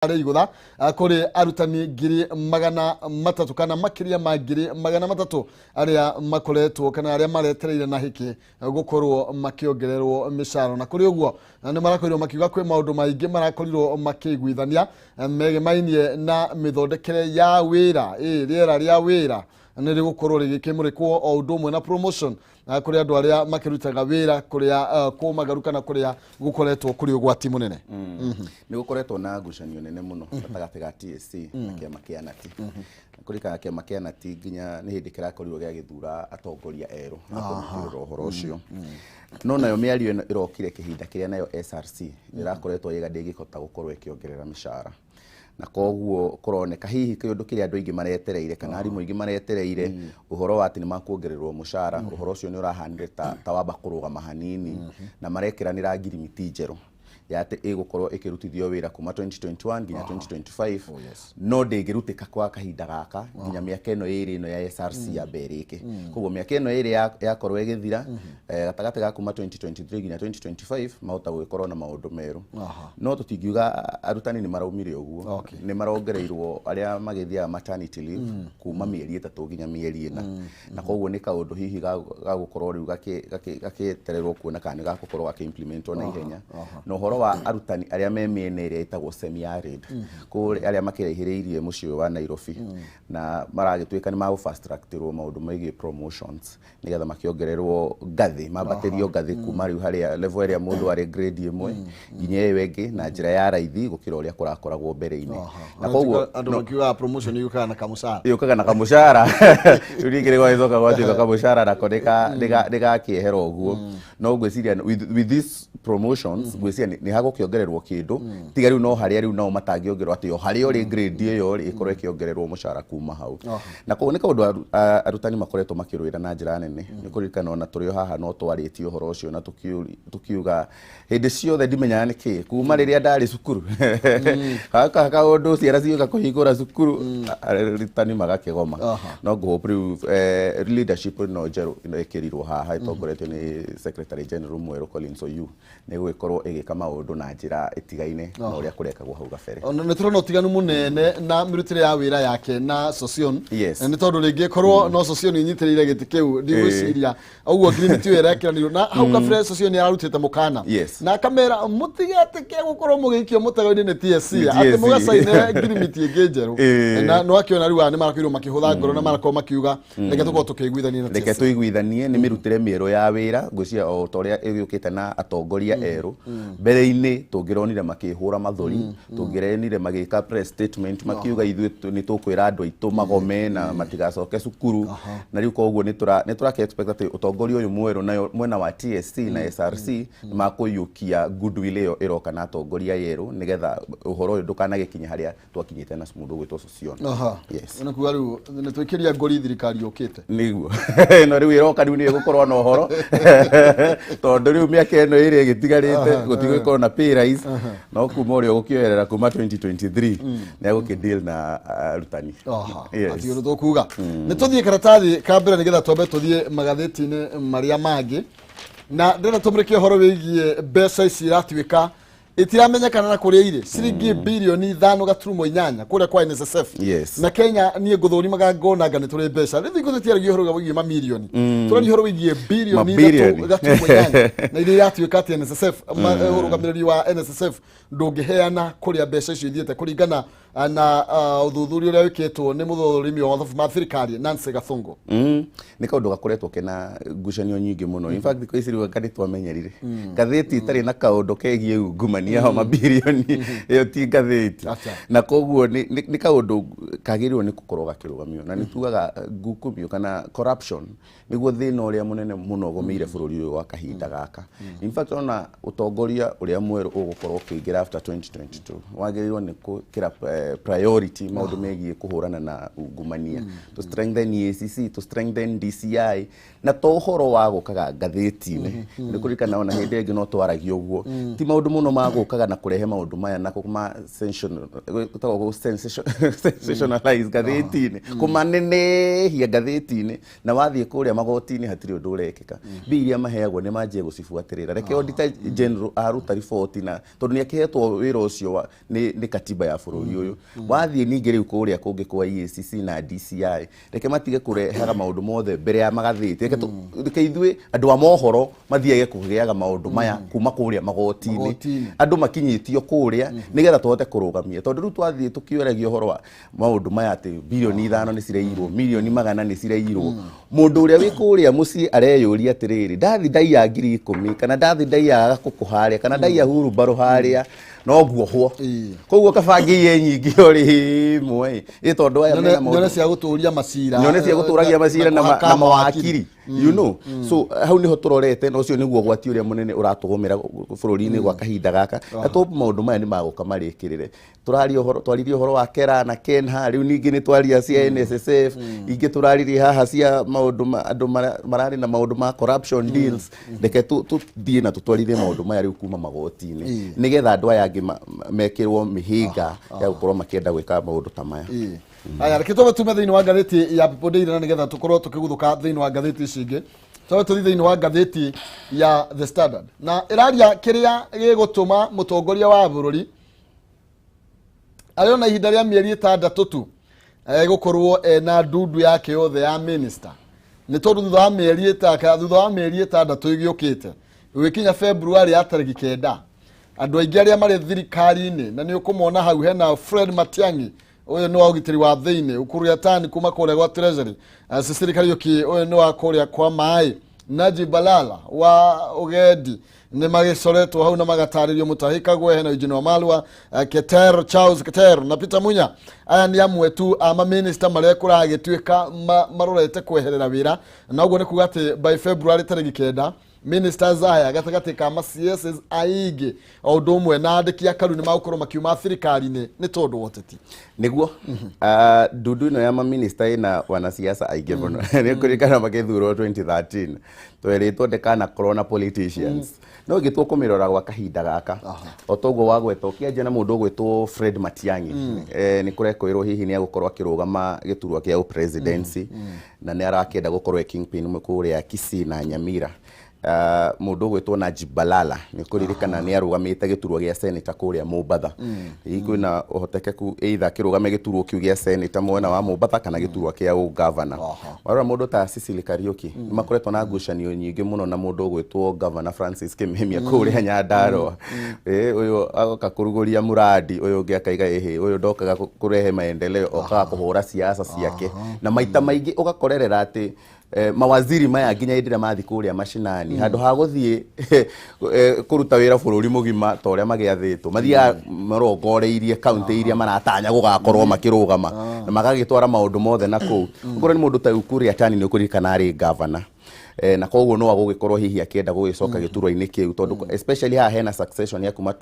Igũtha kũrĩ arutani 300,000 kana makĩria ma 300,000 arĩa makoretwo kana arĩa maretereire na hĩkĩ gũkorwo makĩongererwo mĩcara. Na kũrĩ ũguo nĩ marakorirwo makiuga kwĩ maũndũ maingĩ marakorirwo makĩiguithania megemainie na mĩthondekere ya wĩra, rĩera rĩa wĩra nĩ rĩgũkorwo rĩgĩkĩmũrĩkwo o ũndũ ũmwe na promotion kũrĩ andũ arĩa makĩrutaga wĩra kũrĩa kũmagaru kana kũrĩa gũkoretwo kũrĩ ũgwati mũnene. Nĩ gũkoretwo na ngucanio nene mũno gatagatĩ ga TSC na kĩama kĩa Nati. Kũrikana kĩama kĩa Nati nginya nĩ hĩndĩ kĩrakorirwo gĩagĩthura atongoria erũ a kũnyitĩrĩra ũhoro ũcio. No nayo mĩario ĩno ĩrokire kĩhinda kĩrĩa nayo SRC ĩrakoretwo ĩga ndĩngĩhota gũkorwo ĩkĩongerera mĩcara. Na koguo kũroneka hihi kĩũndũ kĩrĩa andũ aingĩ maretereire kana arimũ aingĩ maretereire ũhoro wa atĩ nĩ makuongererwo mũcara, ũhoro ũcio nĩ ũrahanire ta wamba kũrũgama hanini na marekĩranĩra ngirimiti njerũ ya atĩ ĩgũkorwo ĩkĩrutithio wĩra kuma 2021 nginya 2025. No ndĩngĩrutĩka kwa kahinda gaka nginya mĩaka ĩno ĩrĩ ĩno ya SRC yambe ĩrĩke. Koguo mĩaka ĩno ĩrĩ yakorwo ĩgĩthira gatagatĩ ga kuma 2023 nginya 2025 mahota gũgĩkorwo na maũndũ merũ. No tũtingiuga arutani nĩ maraumire ũguo, nĩ marongereirwo arĩa magĩthiaga maternity leave kuma mĩeri 3 nginya mĩeri 4, na koguo nĩ kaũndũ hihi ga gũkorwo rĩu gakĩetererwo kuona kana nĩ gagũkorwo gakĩ-implementwo na ihenya. Na ũhoro wa arutani arĩa me mĩena ĩrĩa ĩtagwo semi arid, kũrĩa arĩa makĩraihĩrĩirie mũciĩ wa Nairobi na maragĩtuĩka nĩ magũ fast trackĩrwo maũndũ megiĩ promotions nĩgetha makĩongererwo ngathĩ, mambatĩrio ngathĩ kuma rĩu harĩa level ĩrĩa mũndũ arĩ grade 1 nginya ĩyo ĩngĩ na njĩra ya raithi gũkĩra ũrĩa kũrakoragwo mbere-inĩ. Na koguo andũ makiugaga promotion yũkaga na kamũcara, yũkaga na kamũcara rĩu ningĩ nĩgwagĩcoka gwatuĩka kamũcara nako nĩ gakĩehera ũguo. No ngwĩciria with these promotions ngwĩciria nĩ hagũkĩongererwo kĩndũ tiga rĩu no harĩa rĩu nao matangĩongererwo atĩ o harĩa ũrĩ grade ĩyo rĩ ĩkorwo ĩkĩongererwo mũcara kuma hau. Na koguo nĩ kaũndũ arutani makoretwo makĩrũĩra na njĩra nene. Nĩ kũririkana ona tũrĩ o haha no twarĩtie ũhoro ũcio na tũkiuga hĩndĩ ciothe ndimenyaga nĩkĩ kuma rĩrĩa ndarĩ cukuru gaka kaũndũ ciana cigĩũka kũhingũra cukuru arutani magakĩgoma. No ngũhope rĩu leadership ĩno njerũ ĩno ĩkĩrirwo haha ĩtongoretio nĩ secretary general mwerũ Collins Oyu nĩ gũgĩkorwo ĩgĩka maũndũ na njĩra ĩtigaine na ũrĩa kũrekagwo hau gabere. Ona nĩ tũrona ũtiganu mũnene na mĩrutĩre ya wĩra yake na Sosion. Yes. Nĩ tondũ rĩngĩ korwo no Sosion inyitĩrĩire gĩtĩ kĩu ndigwĩciria ũguo ngirimiti ĩyo ĩrekĩranirwo na hau kabere. Sosion ararutĩte mũkana na akamera mũtigetĩke gũkorwo mũgĩikio mũtego-inĩ nĩ TSC atĩ mũgacaine ngirimiti ĩngĩ njerũ. Na nĩ wakĩona rĩu aya nĩ marakorirwo makĩhũtha ngoro na marakorwo makiuga reke tũkorwo tũkĩiguithania na Reke TSC. Tũiguithanie nĩ mĩrutĩre mĩerũ ya wĩra. Ngwĩciria o ta ũrĩa ĩgĩũkĩte na atongoria erũ, mbere-inĩ tũngĩronire makĩhũra mathũri, tũngĩronire magĩka press statement makiuga ithuĩ nĩ tũkwĩra andũ aitũ magome na matigacoke cukuru. Na rĩu koguo nĩ tũrake expect atĩ ũtongoria ũyũ mwerũ nayo mwena wa TSC na SRC nĩ makũiyũkia goodwill ĩyo ĩroka na atongoria erũ nĩgetha ũhoro ũyũ ndũkanagĩkinye harĩa twakinyĩte na mũndũ ũgwĩtwo Sosion. Yes. Nĩ kuga rĩu nĩ twĩkĩria ngori thirikari yũkĩte. Nĩguo no rĩu ĩroka rĩu nĩyo ĩgũkorwo na ũhoro tondũ rĩu mĩaka ĩno ĩrĩ ĩgĩtigarĩte gũtigũgĩkorwo na pay rise, no kuma ũrĩa ũgũkĩoerera kuma 2023 nĩ agũkĩ deal na arutani. Yes. Ati ũndũ tũkuga nĩ tũthiĩ karatathi ka mbere nĩgetha twambe tũthiĩ magathĩti-inĩ marĩa mangĩ, na ndĩrenda tũmũrĩke ũhoro wĩgiĩ mbeca ici iratuĩka itiramenyekana na kũrĩa irĩ, ciringi 5.8 birioni kũrĩa kwa NSSF. Na Kenya niĩ ngũthũrimaga ngona anga nĩ tũrĩ mbeca. Rĩu thikũ tũtiaragia ũhoro wĩgiĩ mamirioni, tũraria ũhoro wĩgiĩ birioni Mabirioni. 3.8 na iria iratuĩka atĩ NSSF ũrũgamĩrĩri wa NSSF ndũngĩheana kũrĩa mbeca icio ithiĩte kũringana na ũthuthuria ũrĩa wĩkĩtwo nĩ mũthũrimi wa mathabu ma thirikari Nancy Gathungu. Nĩ kaũndũ gakoretwo kena ngucanio nyingĩ mũno. In fact thikũ ici rĩu anga nĩ twamenyerire ngathĩti ĩtarĩ na kaũndũ kegiĩ ungumania wa mabirioni ĩyo ti ngathĩti. Acha. Na koguo nĩ kaũndũ kagĩrĩirwo nĩ gũkorwo gakĩrũgamio na nĩ tugaga ngukumio kana corruption nĩguo thĩna ũrĩa mũnene mũno ũgũmĩire bũrũri ũyũ wa kahinda gaka. In fact ona ũtongoria ũrĩa mwerũ ũgũkorwo ũkĩingĩra after 2022 wagĩrĩirwo nĩ gwĩkĩra priority maũndũ megiĩ kũhũrana na ungumania, to strengthen EACC, to strengthen DCI, na to ũhoro wa gũkaga ngathĩti-inĩ. Nĩ kũririkana ona hĩndĩ ĩngĩ no twaragia ũguo, ti maũndũ mũno magũkaga na kũrehe maũndũ maya na kũma gwĩtagwo gũ sensationalize ngathĩti-inĩ, kũmanenehia ngathĩti-inĩ, na wathiĩ kũrĩa magoti-inĩ hatirĩ ũndũ ũrekĩka. Mbia iria maheagwo nĩ manjie gũcibuatĩrĩra. Reke Auditor General aruta riboti, na tondũ nĩ akĩhetwo wĩra ũcio nĩ katiba ya bũrũri ũyũ. Wathiĩ ningĩ rĩu kũrĩa kũngĩ kwa EACC na DCI, reke matige kũrehaga maũndũ mothe mbere ya magathĩti. Reke ithuĩ andũ a mohoro mathiage kũgĩaga maũndũ maya kuma kũrĩa magoti-inĩ. Magoti-inĩ. Andũ makinyĩtio kũrĩa nĩgetha tũhote kũrũgamia, tondũ rĩu twathiĩ tũkĩũragia ũhoro wa maũndũ maya atĩ 5 bilioni nĩ ciraiyirwo, 100 million nĩ ciraiyirwo, mũndũ ũrĩa wĩ kũrĩa mũciĩ areyũria atĩrĩrĩ, ndathi ndaiya 10,000 kana ndathi ndaiya gakũkũ harĩa kana ndaiya hurumbarũ harĩa, no nguohwo. Koguo kaba ngĩiye nyingĩ o rĩmwe ĩ, tondũ aya mena maũndũ nyone cia gũtũria macira. Nyone cia gũtũragia macira na kũhaka na mawakiri. So hau niho tũrorete, na ũcio nĩguo ũgwati ũrĩa mũnene ũratũgũmĩra bũrũri-inĩ gwa kahinda gaka, na tũ maũndũ maya nĩ magũka marĩkĩrĩre. Tũraria ũhoro, twaririe ũhoro wa kera na kenha, rĩu ningĩ nĩ twaria cia NSSF, ingĩ tũraririe haha cia maũndũ andũ mararĩ na maũndũ ma corruption deals. Reke tũthiĩ na tũtwarithie maũndũ maya rĩu kuma magoti-inĩ, nĩgetha andũ aya angĩ mekĩrwo mĩhĩnga ya gũkorwo makĩenda gwĩka maũndũ ta maya. Aya, reke twambe tume thĩinĩ wa ngathĩti ya People Daily, na nĩgetha tũkorwo tũkĩguthũka thĩinĩ wa ngathĩti ici ingĩ, twambe tũthiĩ thĩinĩ wa ngathĩti ya The Standard, na ĩraria kĩrĩa gĩgũtũma mũtongoria wa bũrũri arĩ ona ihinda rĩa mĩeri 6 tu egũkorwo ena ndundu yake yothe ya minister, nĩ tondũ thutha wa mĩeri 6 ĩgĩũkĩte, gũgĩkinya February ya tarĩki 9, andũ aingĩ arĩa marĩ thirikari-inĩ, na nĩ ũkũmona hau, hena Fred Matiang'i, ũyũ nĩ wa ũgitĩri wa thĩinĩ, Ukur Yatani kuma kũrĩa gwa Treasury, Cecily Kariuki, ũyũ nĩ wa kũrĩa kwa maĩ, Najib Balala wa ũgendi, nĩ magĩcoretwo hau na magatarĩrio. Mutahi Kagwe, hena Eugene Wamalwa, Keter, Charles Keter na Peter Munya. Aya nĩ amwe tu a maminista marĩa kũragĩtuĩka marorete kweherera wĩra, na ũguo nĩ kuga atĩ by February tarĩki 9, ministers aya gatagatĩ ka ma CSs aingĩ o ũndũ ũmwe na andĩki a karu nĩ magũkorwo makiuma thirikari-inĩ nĩ tondũ wa ũteti. Nĩguo ndundu ĩno ya maminista ĩna wanasiasa aingĩ mũno. Nĩ kũririkana magĩthurwo 2013 twerĩtwo ndĩkanakorwo na politicians, no ngĩtua kũmĩrora gwa kahinda gaka, o toguo wagweta, ũkĩanjia na mũndũ ũgwĩtwo Fred Matiang'i, nĩ kũrekwĩrwo hihi nĩ egũkorwo akĩrũgama gĩturwa kĩa presidency, na nĩ arakĩenda gũkorwo e kingpin kũrĩa Kisii na Nyamira. Mũndũ ũgwĩtwo Najib Balala, nĩ kũririkana nĩ arũgamĩte gĩturwa gĩa senator kũrĩa Mombatha. Hihi kwĩna ũhotekeku either akĩrũgame gĩturwa kĩu gĩa senator mwena wa Mombatha kana gĩturwa kĩa ũgavana. Warora mũndũ ta Cecily Kariuki, nĩ makoretwo na ngucanio nyingĩ mũno na mũndũ ũgwĩtwo Governor Francis Kimemia kũrĩa Nyandarua. Ũyũ agoka kũrugũria mũrandi, ũyũ ũngĩ akaiga ĩhĩ, ũyũ ndokaga kũrehe maendeleo, okaga kũhũra siasa ciake, na maita maingĩ ũgakorerera atĩ mawaziri maya nginya hĩndĩ ĩrĩa mathiĩ kũrĩa macinani, handũ ha gũthiĩ kũruta wĩra bũrũri mũgima ta ũrĩa magĩathĩtwo, mathiaga marongoreirie kaunti iria maratanya gũgakorwo makĩrũgama na magagĩtwara maũndũ mothe na kũu. Okorwo nĩ mũndũ ta Ukur Yatani, nĩ ũkũririkana arĩ gavana, na koguo no agũgĩkorwo hihi akĩenda gũgĩcoka gĩturwa-inĩ kĩu, tondũ especially haha hena succession ya kuma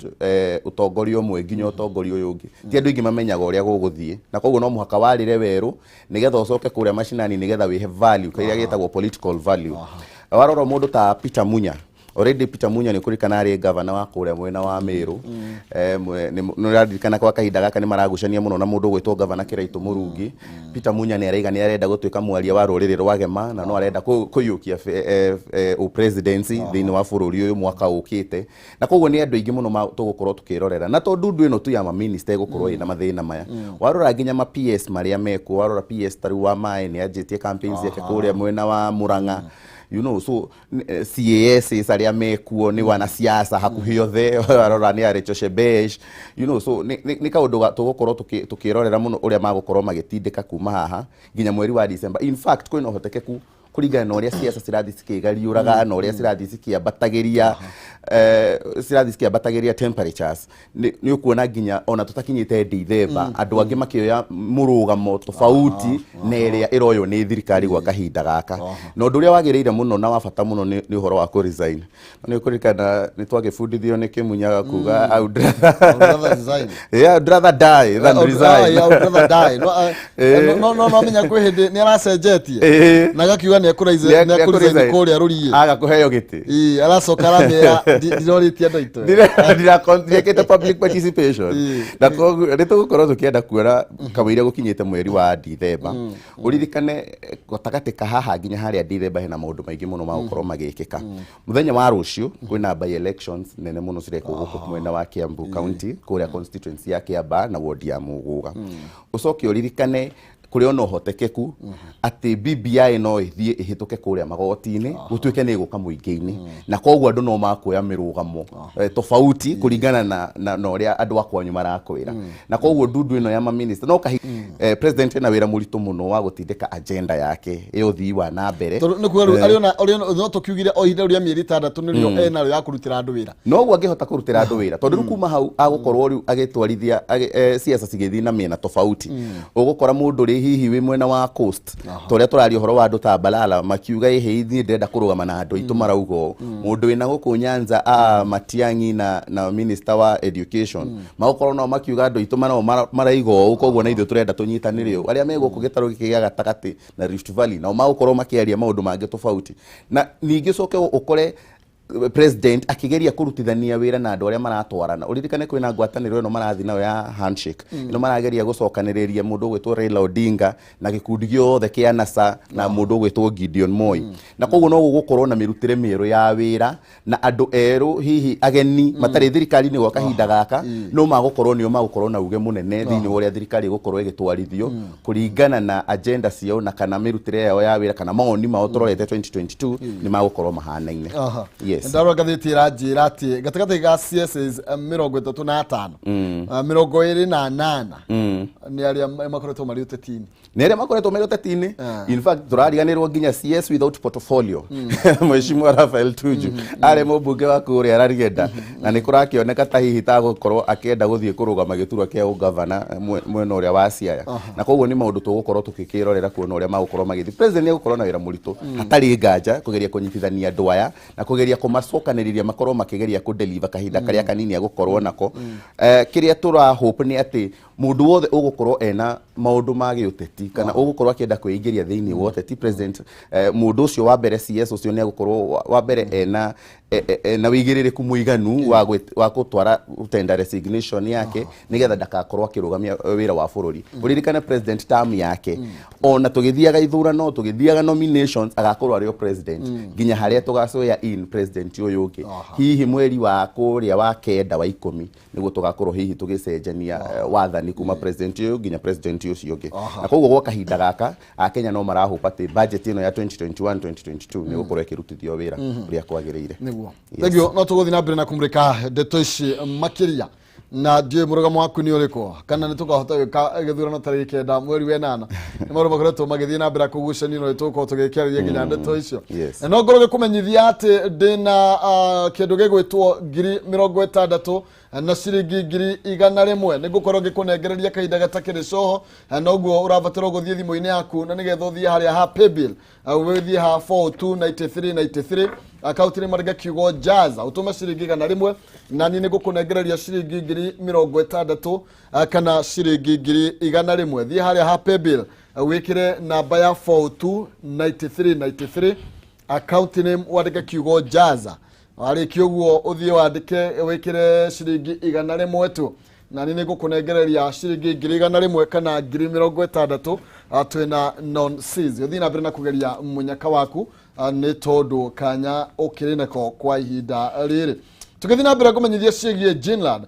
ũtongoria ũmwe nginya ũtongoria ũyũ ũngĩ. Ti andũ aingĩ mamenyaga ũrĩa gũgũthiĩ, na koguo no mũhaka warĩre werũ nĩgetha ũcoke kũrĩa macinani, nĩgetha wĩhe value kĩrĩa gĩtagwo political value. Warora mũndũ ta Peter Munya, already Peter Munya nĩ kũririkana arĩ gavana wa kũrĩa mwena wa Meru. Nĩ ũraririkana kwa kahinda gaka nĩ maragucania mũno na mũndũ ũgwĩtwo Gavana Kĩraitũ Mũrungi. Peter Munya nĩ araiga nĩ arenda gũtuĩka mwaria wa rũrĩrĩ rwa Gema, na no arenda kũiyũkia presidency thĩinĩ wa bũrũri ũyũ mwaka ũkĩte, na koguo nĩ andũ aingĩ mũno tũgũkorwo tũkĩrorera, na to ndundu ĩno tu ya maminista ĩgũkorwo ĩna mathĩna maya. Warora nginya ma PS marĩa mekuo, warora PS ta rĩu wa maĩ nĩ anjĩtie campaigns ciake kũrĩa mwena wa Murang'a, so CAS arĩa mekuo nĩ wanasiasa hakuhĩ othe. Warora nĩ Rachel Shebesh, so nĩ kaũndũ tũgũkorwo tũkĩrorera mũno ũrĩa magũkorwo magĩtindĩka kuma haha nginya mweri wa December. In fact, kwĩna ũhotekeku Kũringana na ũrĩa ciaca cirathiĩ cikĩgariũraga na ũrĩa cirathiĩ cikĩambatagĩria, cirathiĩ cikĩambatagĩria temperatures, nĩ ũkuona nginya ona tũtakinyĩte Ndithemba andũ angĩ makĩoya mũrũgamo tofauti na ĩrĩa ĩroywo nĩ thirikari gwa kahinda gaka. Na ũndũ ũrĩa wagĩrĩire mũno na wa bata mũno nĩ ũhoro wa kũ resign. Nĩ ũkũririkana nĩ twagĩbundithio nĩ Kĩmunyaga kuga, "I would rather I would rather resign. Yeah, I would rather die than resign." Yeah, I would rather die. No menya kwĩ hĩndĩ nĩ aracenjetie na agakiuga nĩ ekũresign Nĩ kũrĩa rũriĩ. Aga kũheo gĩtĩ. Ĩĩ, aracoka aramera, "Ndirorĩtie andũ aitũ." Ndirekĩte public participation. Na koguo nĩ tũgũkorwo tũkĩenda kuona kamũira gũkinyĩte mweri wa Ndithemba. Ũririkane gatagatĩ ka haha nginya harĩa Ndithemba hena maũndũ maingĩ mũno ma gũkorwo magĩkĩka. Mũthenya wa rũciũ kwĩna by elections nene mũno cirekwo gũkũ mwena wa Kiambu County, kũrĩa constituency ya Kiambaa na ward ya Muguga. Ũcoke ũririkane kũrĩ ona ũhotekeku atĩ BBI no ĩthiĩ ĩhĩtũke kũrĩa magoti-inĩ, gũtuĩke nĩ ĩgũka mũingĩ-inĩ, na koguo andũ no makuoya mĩrũgamo tofauti kũringana na ũrĩa andũ a kwanyu marakwĩra. Na koguo ndundu ĩno ya maminista no kahi president ena wĩra mũritũ mũno wa gũtindĩka agenda yake ya ũthii wa na mbere. Tondũ nĩ kuga rĩu arĩ ona no tũkiugire o ihinda rĩu rĩa mĩeri 6 nĩrĩo enarĩo ya kũrutĩra andũ wĩra. Noguo angĩhota kũrutĩra andũ wĩra, tondũ rĩu kuma hau agũkorwo rĩu agĩtwarithia ciaca cigĩthiĩ na mĩena tofauti. Ũgũkora mũndũ rĩ hihi wĩ mwena wa coast, ta ũrĩa tũraria ũhoro wa andũ ta Balala makiuga, "Ĩhĩ, ithuĩ ndĩrenda kũrũgama na andũ aitũ marauga ũũ." Mũndũ wĩna gũkũ Nyanza a Matiang'i na minister wa education magũkorwo nao makiuga andũ aitũ nao maraiga ũũ, koguo na ithuĩ tũrenda tũnyitanĩre ũũ. Arĩa me gũkũ gĩtarũ gĩkĩ gĩa gatagatĩ na Rift Valley nao magũkorwo makĩaria maũndũ mangĩ tofauti. Na ningĩ ũcoke ũkore president akĩgeria kũrutithania wĩra na andũ arĩa maratwarana. Ũririkane kwĩna ngwatanĩro ĩno marathiĩ nayo ya handshake, ĩno marageria gũcokanĩrĩria mũndũ ũgwĩtwo Raila Odinga na gĩkundi gĩothe kĩa NASA na mũndũ ũgwĩtwo Gideon Moi. Na koguo no gũgũkorwo na mĩrutĩre mĩerũ ya wĩra na andũ erũ, hihi ageni matarĩ thirikari-inĩ gwa kahinda gaka, no magũkorwo nĩo magũkorwo na uge mũnene thĩinĩ wa ũrĩa thirikari ĩgũkorwo ĩgĩtwarithio kũringana na agenda ciao na kana mĩrutĩre yao ya wĩra kana mawoni mao tũrorete 2022 nĩ magũkorwo mahanaine. Yes. Ndarora ngathĩti ĩranjĩra atĩ gatagatĩ ga CSs 35, 28 nĩ arĩa makoretwo marĩ ũteti-inĩ. Nĩ arĩa makoretwo marĩ ũteti-inĩ. In fact, tũrariganĩrwo nginya CS without portfolio, Mheshimiwa Raphael Tuju, arĩ mũmbunge wa kũrĩa Rarienda, na nĩ kũrakĩoneka ta hihi tagũkorwo akĩenda gũthiĩ kũrũgama gĩturwa kĩa ũgavana mwena ũrĩa wa Siaya. Na koguo nĩ maũndũ tũgũkorwo tũgĩkĩrorera kuona ũrĩa magũkorwo magĩthiĩ. President nĩ egũkorwo na wĩra mũritũ hatarĩ nganja kũgeria kũnyitithania andũ aya na kũgeria kũmacokanĩrĩria makorwo makĩgeria kũ-deliver kahinda karĩa kanini egũkorwo nako. Kĩrĩa tũra hope nĩ atĩ mũndũ wothe ũgũkorwo ena maũndũ ma gĩũteti kana ũgũkorwo akĩenda kwĩingĩria thĩinĩ wa ũteti, president mũndũ ũcio wa mbere, CS ũcio, nĩ egũkorwo wa mbere ena ena wĩigĩrĩrĩku mũiganu wa gũtwara tender resignation yake nĩgetha ndakakorwo akĩrũgamia wĩra wa bũrũri. Ũririkane president term yake, ona tũgĩthiaga ithurano, tũgĩthiaga nominations, agakorwo arĩ o president nginya harĩa tũgacoya in president ũyũ ũngĩ, hihi mweri wa kũrĩa wa kenda wa 10 nĩguo tũgakorwo hihi tũgĩcenjania wathani kuma president ũyũ nginya president ũcio ũngĩ. Na koguo gwa kahinda gaka akenya no marahope atĩ budget ĩno ya 2021 2022 nĩ gũkorwo ĩkĩrutithio wĩra ũrĩa kwagĩrĩire. Nĩguo. Yes. Thengiũ. No tũgũthiĩ na mbere na kũmũrĩka ndeto ici makĩria, na ndiũĩ mũrũgamo waku nĩ ũrĩkũ, kana nĩ tũkahota gwĩka gĩthurano tarĩki 9 mweri wa 8. Nĩ maũndũ makoretwo magĩthiĩ na mbere kũgucanio, no nĩtũgũkorwo tũgĩkĩarĩria nginya ndeto icio. Na no ngorwo ngĩkũmenyithia atĩ ndĩna kĩndũ gĩgwĩtwo 60,000 na ciringi 100,000. Nĩ ngũkorwo ngĩkũnengereria kahinda gatakĩrĩ coho. Noguo ũrabatarwo gũthiĩ thimũ-inĩ yaku na nĩgetha ũthiĩ harĩa ha paybill, ũthiĩ ha 429393, akaunti nĩ marĩga kiugo jaza, ũtũme ciringi 100, na niĩ nĩ ngũkũnengereria ciringi 60,000 kana ciringi 100,000. Thiĩ harĩa ha paybill, wĩkĩre namba ya 429393, account name wandĩke kiugo jaza. Warĩkia ũguo ũthiĩ wandĩke wĩkĩre ciringi 100 tu, na niĩ nĩ ngũkũnengereria ciringi 100,000 kana 60,000. Twĩna non seize. Ũthiĩ na mbere na kũgeria mũnyaka waku, nĩ tondũ kanya ũkĩrĩ nako kwa ihinda rĩrĩ. Tũgĩthiĩ na mbere kũmenyithia ciĩgiĩ Ginland.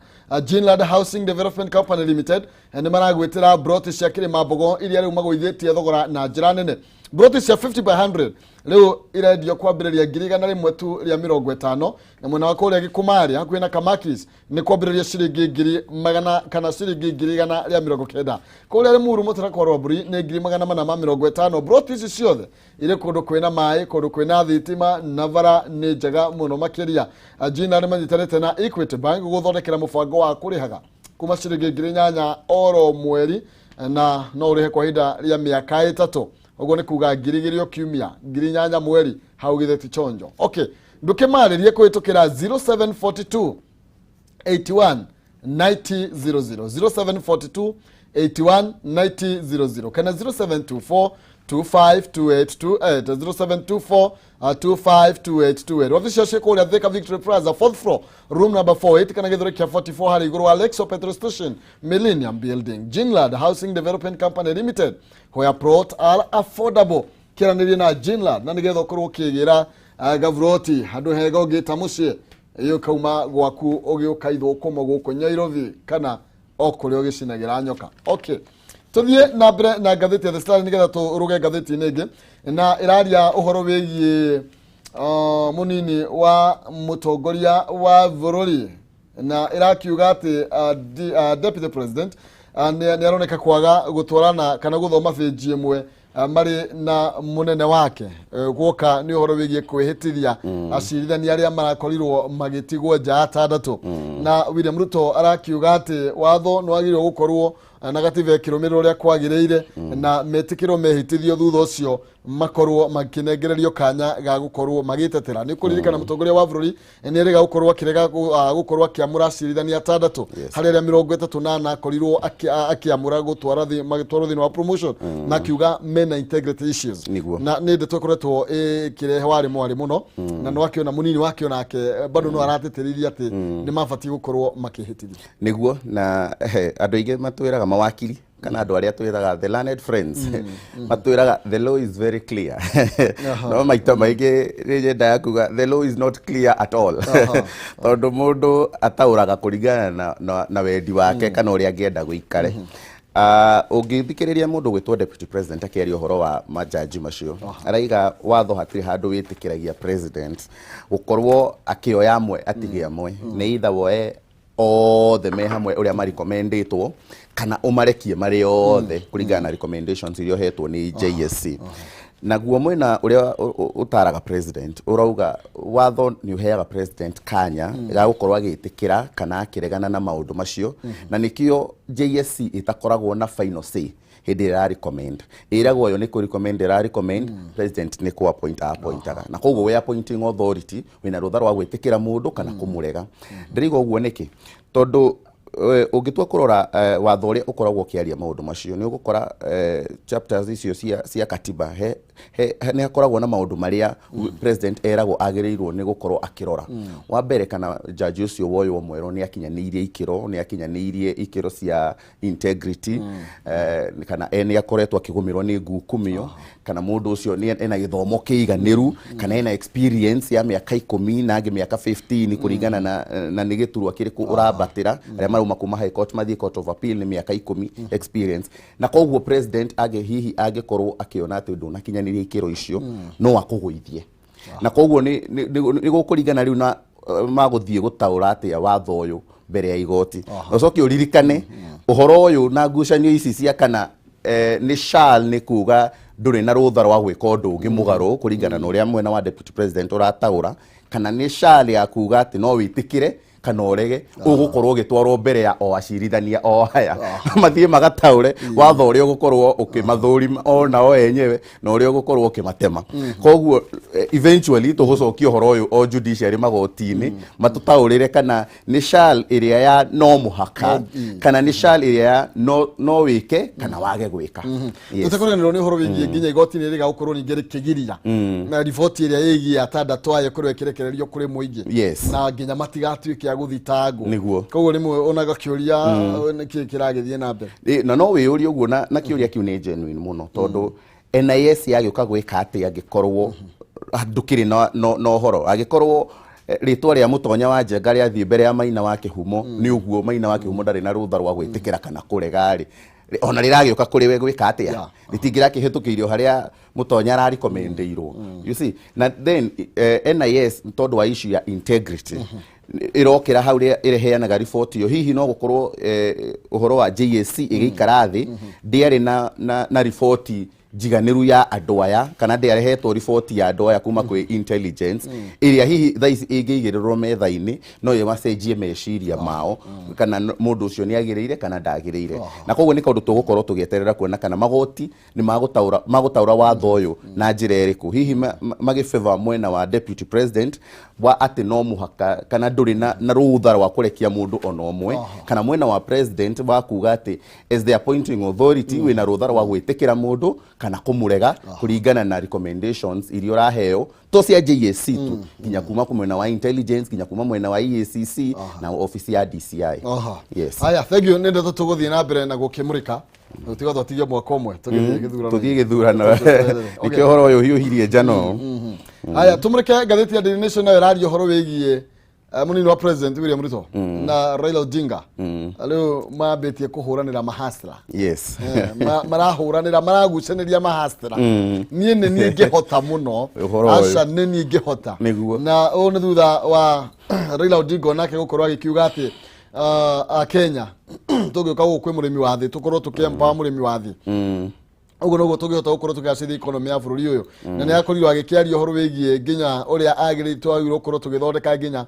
Ginland Housing Development Company Limited nĩ maragwĩtĩra broti cia Kĩrĩma Mbogo iria rĩu magũithĩtie thogora na njĩra nene. Broti cia 50 by 100 rĩu irendio kwambĩrĩria 100,000 tu rĩa 50, na mwena wa kũrĩa Gĩkũmarĩ hakuhĩ na Kamakis nĩ kwambĩrĩria ciringi ngiri magana kana ciringi 190,000. Kũrĩa Limuru mũtarakwa rwa mbũri nĩ 450,000. Broti ici ciothe irĩ kũndũ kwĩna maĩ, kũndũ kwĩna thitima na bara nĩ njega mũno makĩria. Jina nĩ manyitanĩte na Equity Bank gũthondekera mũbango wa kũrĩhaga kuma ciringi 8,000 oro mweri, na no ũrĩhe kwa ihinda rĩa mĩaka 3. Ũguo nĩ kuga 2,000 o kiumia, 8,000 mweri, hau githĩ ti chonjo. Okay, ndũkĩmarĩrie kũhĩtũkĩra 0742 81 9000, 0742 81 9000 kana 0724 252828, 0724 252828. Wabici cio ciĩ kũrĩa Thika Victory Plaza, fourth floor, room number 48, kana gĩthũri kĩa 44 harĩa igũrũ wa Lexo petrol station, Millennium Building. Jinlad Housing Development Company Limited, where plot are affordable. Kĩranĩrie na Jinlad na nĩgetha ũkorwo ũkĩgĩra gaburoti handũ hega ũngĩta mũciĩ, ĩũkauma gwaku ũgĩũka ithũkũmo gũkũ Nyairobi kana o kũrĩa ũgĩcinagĩra nyoka. Okay, tũthiĩ na mbere na ngathĩti ya The Star nĩgetha tũrũge ngathĩti-inĩ ĩngĩ, na ĩraria ũhoro wĩgiĩ mũnini wa mũtongoria wa bũrũri, na ĩrakiuga atĩ deputy president nĩ aroneka kwaga gũtwarana kana gũthoma benji ĩmwe marĩ na mũnene wake, guoka nĩ ũhoro wĩgiĩ kwĩhĩtithia acirithania arĩa marakorirwo magĩtigwo nja atandatũ. Na William Ruto arakiuga atĩ watho nĩ wagĩrĩirwo gũkorwo na gatiba ĩkĩrũmĩrĩrwo ũrĩa kwagĩrĩire, na metĩkĩrwo mehĩtithio, thutha ũcio makorwo makĩnengererio kanya ga gũkorwo magĩtetera. Nĩ kũririkana mũtongoria wa bũrũri nĩ erĩga gũkorwo akĩrega gũkorwo akĩamũra acirithania atandatũ harĩ arĩa 34 akorirwo akĩamũra gũtwara magĩtwarwo thĩinĩ wa promotion, na akiuga mena integrity issues. Na nĩ ndeto ĩkoretwo ĩkĩrehe warĩ mwarĩ mũno, na nĩ wakĩona mũnini wake onake bado no aratĩtĩrithia atĩ nĩ mabatiĩ gũkorwo makĩhĩtithio. Nĩguo, na andũ aingĩ matwĩraga, mawakiri kana andũ arĩa twĩraga the learned friends, matwĩraga the law is very clear, no maita maingĩ nĩ nyendaga kuga the law is not clear at all, tondũ mũndũ ataũraga kũringana na wendi wake kana ũrĩa angĩenda gũikare. Ũngĩthikĩrĩria mũndũ gwĩtwo deputy president akĩaria ũhoro wa majaji macio, araiga watho hatirĩ handũ wĩtĩkĩragia president gũkorwo akĩoya amwe atige amwe. Nĩ either woe othe me hamwe ũrĩa marecommendĩtwo, kana ũmarekie marĩ othe kũringana na recommendations iria ũhetwo nĩ JSC. Naguo mwena ũrĩa ũtaraga president ũrauga watho nĩ ũheaga president kanya ga gũkorwo agĩtĩkĩra kana akĩregana na maũndũ macio, na nĩkĩo JSC ĩtakoragwo na final say. Hĩndĩ ĩrĩa recommend, ĩragwo yo nĩ kũ recommend ĩra recommend, president nĩ kũ appoint appointaga, na koguo we appointing authority wĩna rũtha rwa gwĩtĩkĩra mũndũ kana kũmũrega. Ndĩraiga ũguo nĩkĩ? Tondũ ũngĩtua kũrora watho ũrĩa ũkoragwo ũkĩaria maũndũ macio, nĩ ũgũkora chapters icio cia katiba he nĩ hakoragwo na maũndũ marĩa president eragwo agĩrĩirwo nĩ gũkorwo akĩrora. Wa mbere, kana jaji ũcio woywo mwerũ nĩ akinyanĩirie ikĩro, nĩ akinyanĩirie ikĩro cia integrity, kana nĩ akoretwo akĩgũmĩrwo nĩ ngukumio, kana mũndũ ũcio nĩ ena gĩthomo kĩiganĩru, kana ena experience ya mĩaka 10 na angĩ mĩaka 15, kũringana na nĩ gĩturwa kĩrĩkũ ũrambatĩra. Arĩa marauma kuma high court mathiĩ court of appeal nĩ mĩaka 10 experience. Na koguo president angĩ hihi angĩkorwo akĩona atĩ ndũnakinyanĩria ikĩro icio, no akũgũithie. Na koguo nĩ gũkũringana rĩu na magũthiĩ gũtaũra atĩa watho ũyũ mbere ya igoti. Na ũcoke ũririkane ũhoro ũyũ na ngucanio ici cia kana nĩ shall, nĩ kuga ndũrĩ na rũtha rwa gwĩka ũndũ ũngĩ mũgarũ kũringana na ũrĩa mwena wa deputy president ũrataũra, kana nĩ shall ya kuga atĩ no wĩtĩkĩre kana ũrege, ũgũkorwo ũgĩtwarwo mbere ya o acirithania o aya mathiĩ magataũre watho ũrĩa ũgũkorwo ũkĩmathũrima o nao enyewe na ũrĩa ũgũkorwo ũkĩmatema. Koguo eventually tũgũcokia ũhoro ũyũ o judiciary, magoti-inĩ, matũtaũrĩre kana nĩ shall ĩrĩa ya no mũhaka, kana nĩ shall ĩrĩa ya no wĩke kana wage gwĩka. Yes. Tũtekũriganĩrwo nĩ ũhoro wĩgiĩ nginya igoti nĩ rĩga gũkorwo ningĩ rĩkĩgiria na riboti ĩrĩa ĩgiĩ atandatũ aya ĩkorwo ĩkĩrekererio kũrĩ mũingĩ na nginya matigatuĩke a gũthitangwo. Koguo rĩmwe ona gakĩũria nĩkĩ kĩragĩthiĩ na mbere. Na no wĩyũrie ũguo, na kĩũria kĩu nĩ genuine mũno, tondũ NIS yagĩũka gwĩka atĩ angĩkorwo ndũkĩrĩ na ũhoro, angĩkorwo rĩtwa rĩa mũtonya wa Njenga rĩathiĩ mbere ya Maina wa Kĩhumo, nĩ ũguo Maina wa Kĩhumo ndarĩ na rũtha rwa gwĩtĩkĩra kana kũrega rĩ. Ona rĩragĩũka kũrĩ we gwĩka atĩa? Rĩtingĩrakĩhĩtũkĩirio harĩa mũtonya ararekomendeirwo, you see. Na then NIS, tondũ wa issue ya integrity ĩrokĩra hau ĩreheanaga riboti ĩyo, hihi no gũkorwo ũhoro wa JSC ĩgĩikara thĩ ndĩarĩ na riboti njiganĩru ya andũ aya, kana ndĩarehetwo riboti ya andũ aya kuma kwĩ intelligence ĩrĩa hihi thaa ici ĩngĩigĩrĩrwo metha-inĩ no ĩmacenjie meciria mao kana mũndũ ũcio nĩ agĩrĩire kana ndagĩrĩire. Na koguo nĩ kaũndũ tũgũkorwo tũgĩeterera kuona kana magoti nĩ magũtaũra watho ũyũ na njĩra ĩrĩkũ, hihi magĩfavor mwena wa deputy president wa atĩ no mũhaka kana ndũrĩ na rũtha rwa kũrekia mũndũ ona ũmwe, kana mwena wa president wa kuga atĩ as the appointing authority wĩna rũtha rwa gwĩtĩkĩra mũndũ kana kũmũrega kũringana na recommendations iria ũraheo, to cia JSC tu, nginya kuma ku mwena wa intelligence, nginya kuma mwena wa EACC na office ya DCI. Yes. Haya, thank you. Nĩ ndeto tũgũthiĩ na mbere na gũkĩmũrĩka, tiga twatigia mwaka ũmwe tũgĩthiĩ gĩthurano. Tũthiĩ gĩthurano. Nĩkĩo ũhoro ũyũ hiũhirie njano. Haya, tũmũrĩke ngathĩti ya Daily Nation, nayo ĩraria ũhoro wĩgiĩ mũnini wa president William Ruto na Raila Odinga, rĩu mambĩtie kũhũranĩra mahasla. Marahũranĩra, maragucanĩria mahasla, niĩ nĩ niĩ ngĩhota mũno. Ũhoro ũyũ. Aca, nĩ niĩ ngĩhota. Nĩguo. Na ũũ nĩ thutha wa Raila Odinga onake gũkorwo agĩkiuga atĩ Kenya tũgĩũka gũkũ kwĩ mũrĩmi wa thĩ, tũkorwo tũkĩempower mũrĩmi wa thĩ, ũguo noguo tũngĩhota gũkorwo tũkĩgacĩria economy ya bũrũri ũyũ. Na nĩ akorirwo agĩkĩaria ũhoro wĩgiĩ nginya ũrĩa agĩrĩirwo, twagĩrĩirwo gũkorwo tũgĩthondeka nginya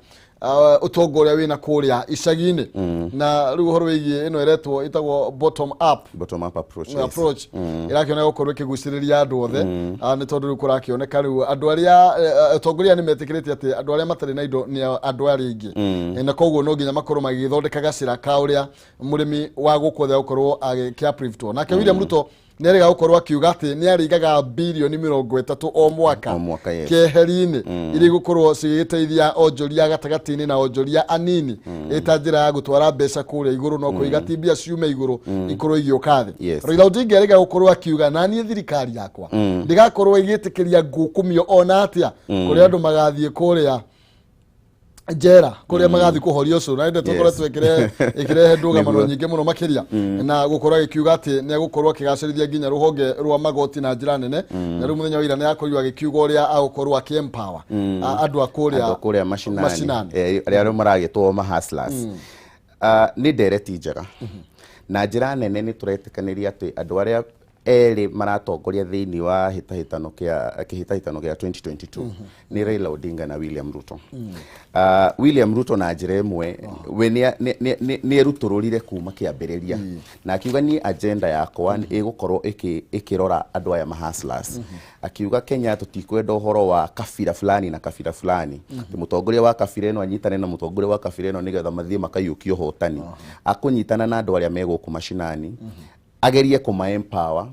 ũtonga ũrĩa wĩna kũrĩa icagi-inĩ. Na rĩu ũhoro wĩgiĩ ĩno ĩretwo, ĩtagwo bottom up Bottom up approach, yes. approach ĩrakĩoneka gũkorwo ĩkĩgucĩrĩria andũ othe. Nĩ tondũ rĩu kũrakĩoneka rĩu andũ arĩa atongoria nĩ metĩkĩrĩte atĩ andũ arĩa matarĩ na indo nĩ andũ arĩa aingĩ. Na koguo no nginya makorwo magĩthondeka gacĩra ka ũrĩa mũrĩmi wa gũkũ thĩ agũkorwo agĩkĩ Nake William Ruto nĩ arĩga gũkorwo akiuga atĩ nĩ arĩigaga birioni 30 o mwaka O mwaka, yes. keheri-inĩ, iria igũkorwo cigĩteithia onjoria gatagatĩ-inĩ na onjoria anini, ĩta njĩra ya gũtwara mbeca kũrĩa igũrũ, no kũiga ti mbia ciume igũrũ ikorwo igĩũka thĩ. Raila Odinga arĩga gũkorwo akiuga, na niĩ thirikari yakwa ndĩgakorwo ĩgĩtĩkĩria ngũkũmio ona atĩa kũrĩa andũ magathiĩ kũrĩa njera, kũrĩa magathiĩ kũhoria ũcũrũ. Na nĩ tũkoretwo ĩkĩrehe ndũgamano nyingĩ mũno makĩria, na gũkorwo agĩkiuga atĩ nĩ egũkorwo akĩgacĩrithia nginya rũhonge rwa magoti na njĩra nene. Na rĩu mũthenya wa ira nĩ akorirwo agĩkiuga ũrĩa agũkorwo akĩ-empower andũ a kũrĩa andũ a kũrĩa macinani, macinani. Arĩa rĩu maragĩtwo mahustlers. Nĩ ndereti njega na njĩra nene. Nĩ tũretĩkanĩria atĩ andũ arĩa erĩ maratongoria thĩinĩ wa hĩtahĩtano kĩa kĩhĩtahĩtano kĩa 2022 nĩ Raila Odinga na William Ruto. William Ruto na njĩra ĩmwe we nĩ erutũrũrire kuma kĩambĩrĩria na akiuga, niĩ agenda yakwa ĩgũkorwo ĩkĩrora andũ aya mahustlers. Akiuga Kenya tũtikwenda ũhoro wa kabira fulani na kabira fulani, atĩ mũtongoria wa kabira ĩno anyitane na mũtongoria wa kabira ĩno nĩgetha mathiĩ makaiyũkie ũhotani. Akũnyitana na andũ arĩa me gũkũ macinani, agerie kũma empower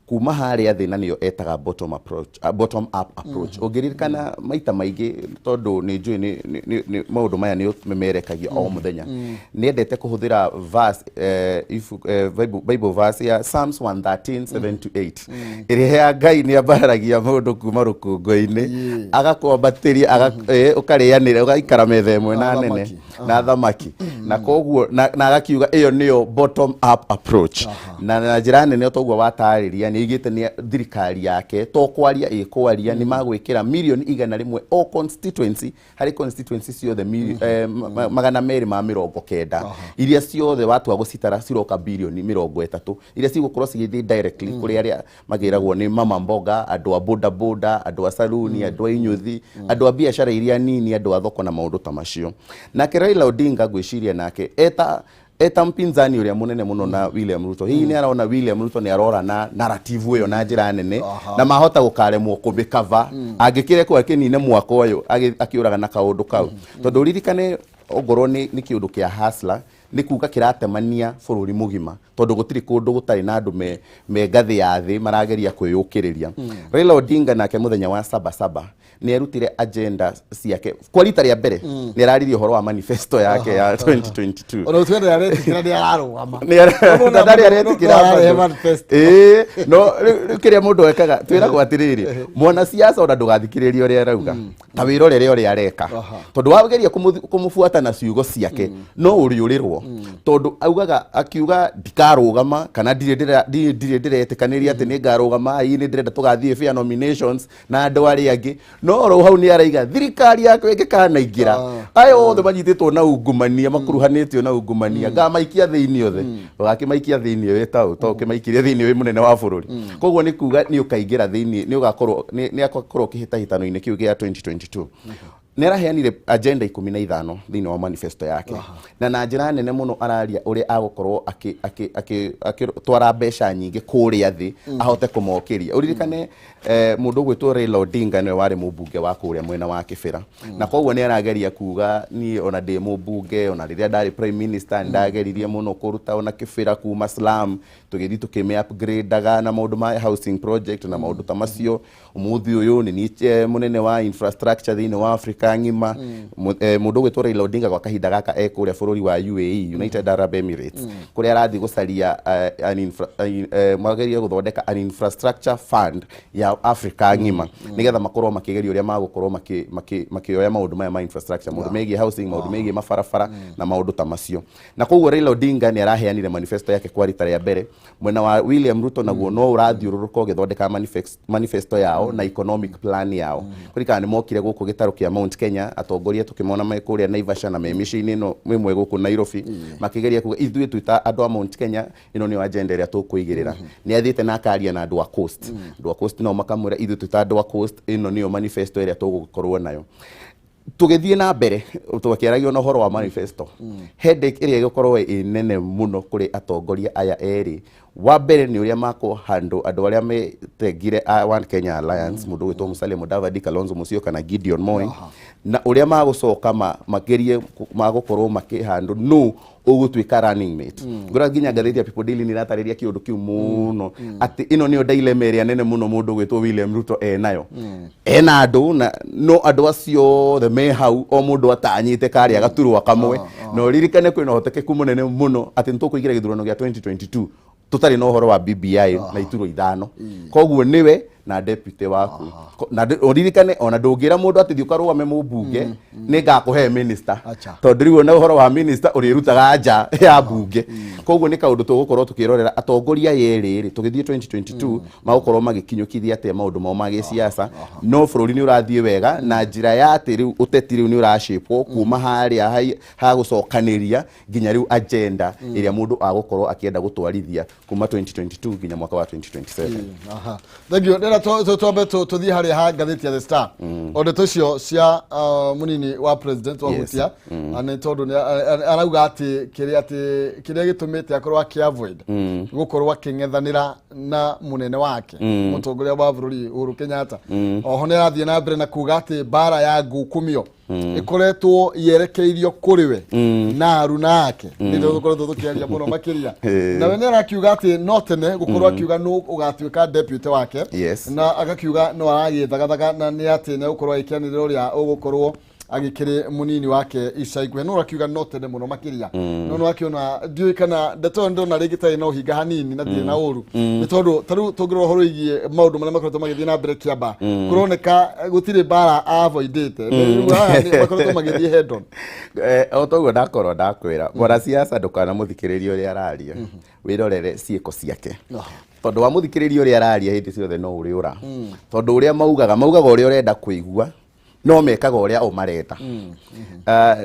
kuma harĩa thĩ, na nĩyo etaga bottom approach, bottom up approach. Ũngĩririkana maita maingĩ, tondũ nĩ njũĩ nĩ maũndũ maya nĩ memerekagia o mũthenya, nĩ endete kũhũthĩra verse, Bible verse ya Psalms 113 7 to 8, ĩrĩa ya Ngai nĩ ambararagia mũndũ kuma rũkũngũ-inĩ, agakwambatĩria, ũkarĩanĩra, ũgaikara metha ĩmwe na nene athamaki. Na thamaki. Na koguo na agakiuga ĩyo nĩyo bottom up approach. Na njĩra nene, toguo watarĩria, nĩ aigĩte nĩ thirikari yake to kwaria ĩkwaria, nĩ magwĩkĩra mirioni 100 o constituency, harĩ constituency ciothe 290, iria ciothe watua gũcitara ciroka birioni 30, iria cigũkorwo cigĩthiĩ directly kũrĩ arĩa magĩragwo nĩ mama mboga, andũ a boda boda, andũ a saluni, andũ a inyuthi, andũ a biacara iria nini, andũ a thoko na maũndũ ta macio. Nake Raila Odinga, ngwĩciria nake eta mpinzani ũrĩa mũnene mũno na William Ruto, hihi nĩ arona William Ruto nĩ arora na narrative ĩyo na njĩra nene na mahota gũkaremwo kũmĩkava angĩkĩrekwo akĩnine mwaka ũyũ akĩũraga na kaũndũ kau, tondũ ũririkane ongorwo nĩ kĩũndũ kĩa hustler, nĩ kuga kĩratemania bũrũri mũgima, tondũ gũtirĩ kũndũ gũtarĩ na andũ me ngathĩ ya thĩ marageria kwĩyũkĩrĩria. Raila Odinga nake mũthenya wa saba saba nĩ erutire agenda ciake kwa rita rĩa mbere, nĩ araririe ũhoro wa manifesto yake ya 2022. Ona ũtuĩka nĩ aretĩkĩra nĩ ararũgama. Ndarĩ aretĩkĩra No ararehe bado. manifesto. Ĩĩ, no rĩu kĩrĩa mũndũ ekaga, twĩragwo atĩrĩrĩ, mwanasiasa ona ndũgathikĩrĩrie ũrĩa arauga, ta wĩrorere ũrĩa areka, tondũ wageria kũmũbuata na ciugo ciake no ũrĩũrĩrwo. Ruto, tondũ augaga akiuga ndikarũgama kana ndirĩ ndĩretĩkanĩria atĩ nĩ ngarũgama, ii nĩ ndĩrenda tũgathiĩ fair nominations na andũ arĩa angĩ. No oro hau nĩ araiga thirikari yakwa ĩngĩkanaingĩra, aya othe manyitĩtwo na ungumania, makuruhanĩtio na ungumania, ngamaikia thĩinĩ othe. Ũgakĩmaikia thĩinĩ wĩ taũ to ũkĩmaikirie thĩinĩ wĩ mũnene wa bũrũri. Koguo nĩ kuga nĩ ũkaingĩra thĩinĩ, nĩ ũgakorwo nĩ agakorwo kĩhĩtahĩtano-inĩ kĩu gĩa 2022. Nĩ araheanire agenda 15 thĩinĩ wa manifesto yake, na njĩra nene mũno araria ũrĩa agũkorwo akĩtwara mbeca nyingĩ kũrĩa thĩ ahote kũmokĩria. Ũririkane mũndũ ũgwĩtwo Raila Odinga nĩwe warĩ mũmbunge wa kũrĩa mwena wa Kĩbĩra, na koguo nĩ arageria kuga niĩ ona ndĩ mũmbunge, ona rĩrĩa ndarĩ prime minister, nĩ ndageririe mũno kũruta ona Kĩbĩra kuma slum, tũgĩthiĩ tũkĩmĩ upgrade-aga na maũndũ ma housing project na maũndũ ta macio. Ũmũthĩ ũyũ nĩ niĩ mũnene wa infrastructure thĩinĩ wa Africa ng'ima. Mũndũ ũgwĩtwo Raila Odinga gwa kahinda gaka e kũrĩa bũrũri wa UAE, United Arab Emirates, kũrĩa arathiĩ gũcaria magerie gũthondeka an infrastructure fund ya Africa ng'ima, nĩgetha makorwo makĩgeria ũrĩa magũkorwo makĩoya maũndũ maya ma infrastructure, maũndũ megiĩ housing, maũndũ megiĩ mabarabara na maũndũ ta macio. Na koguo Raila Odinga nĩ araheanire manifesto yake kwa rita rĩa mbere. Mwena wa William Ruto naguo no ũrathiũrũrũka ũgĩthondeka manifesto yao na economic plan yao. Kũrikana nĩ mokire gũkũ gĩtarũ kĩa Mount Kenya, atongoria tũkĩmona me kũrĩa Naivasha na me mĩciĩ-inĩ ĩno ĩmwe gũkũ Nairobi, makĩgeria kuga ithuĩ twĩ ta andũ a Mount Kenya, ĩno nĩyo agenda ĩrĩa tũkũigĩrĩra. Nĩ athiĩte na akaria na andũ a Coast. Andũ a Coast nao makamwĩra ithuĩ twĩ ta andũ a Coast, ĩno nĩyo manifesto ĩrĩa tũgũkorwo nayo. Tũgĩthiĩ na mbere tũkĩaragia na ũhoro wa manifesto, headache ĩrĩa ĩgũkorwo ĩ nene mũno kũrĩ atongoria aya erĩ, wa mbere nĩ ũrĩa makũ handle andũ arĩa metengire a One Kenya Alliance, mũndũ ũgwĩtwo Musalia Mudavadi, Kalonzo Musyoka na Gideon Moi, na ũrĩa magũcoka magerie magũkorwo makĩhandle nũ ũgũtuĩka running mate. Ngora nginya ngathĩti ya People Daily nĩ ĩratarĩria kĩũndũ kĩu mũno, atĩ ĩno nĩyo dilemma ĩrĩa nene mũno mũndũ ũgwĩtwo William Ruto enayo. Ena andũ na no andũ acio othe me hau, o mũndũ atanyĩte karĩa gaturwa kamwe. Na ũririkane kwĩna ũhotekeku mũnene mũno atĩ nĩ tũkũingĩra gĩthurano gĩa 2022 tũtarĩ na ũhoro wa BBI na iturwa 5. Koguo nĩwe na deputy waku. Na ũririkane ona ndũngĩra mũndũ atĩ thiĩ ũkarũgame mũmbunge, nĩ ngakũhe minister, tondũ rĩu ona ũhoro wa minister ũrĩrutaga nja ya mbunge. Koguo nĩ kaũndũ tũgũkorwo tũkĩrorera atongoria aya erĩ rĩ tũgĩthiĩ 2022 magũkorwo magĩkinyũkithia atĩa maũndũ mao ma gĩsiasa. No bũrũri nĩ ũrathiĩ wega na njĩra ya atĩ rĩu ũteti rĩu nĩ ũracĩpwo kuma harĩa ha gũcokanĩria nginya rĩu agenda ĩrĩa mũndũ agũkorwo akĩenda gũtwarithia kuma 2022 nginya mwaka wa 2027. Aha. Thank you. Ndĩra twambe tũthiĩ harĩa ha ngathĩti ya The Star. O ndeto icio cia mũnini wa president wahutia nĩ tondũ arauga atĩ kĩrĩa gĩtũmĩte akorwo akĩ avoid gũkorwo akĩng'ethanĩra na mũnene wake, mũtongoria wa bũrũri Uhuru Kenyatta. Oho nĩ arathiĩ na mbere na kuga atĩ mbara ya ngukumio ĩkoretwo yerekeirio kũrĩ we na aruna ake, nĩ tũkoretwo tũkĩaria mũno makĩria. Nawe nĩ arakiuga atĩ no tene gũkorwo akiuga nũ ũgatuĩka deputy wake, na agakiuga no aragĩthagathaga na nĩ atĩ nĩ egũkorwo agĩkĩanĩrĩra ũrĩa ũgũkorwo agĩkĩrĩ mũnini wake ica ikuhĩ. No ũrakiuga no tene mũno makĩria, no nĩ wakĩona ndiũĩ kana ndeto ĩyo ndĩrona rĩngĩ tarĩ na ũhinga hanini na ndirĩ na ũru, nĩ tondũ ta rĩu tũngĩrora ũhoro wĩgiĩ maũndũ marĩa makoretwo magĩthiĩ na mbere Kĩamba, kũroneka gũtirĩ mbara avoidĩte. Rĩu aya makoretwo magĩthiĩ head on. O toguo ndakorwo ndakwĩra, mwanasiasa ndũkanamũthikĩrĩrie ũrĩa araria, wĩrorere ciĩko ciake, tondũ wamũthikĩrĩria ũrĩa araria hĩndĩ ciothe no ũrĩ ũra, tondũ ũrĩa maugaga maugaga ũrĩa ũrenda kũigua, no mekaga ũrĩa o marenda.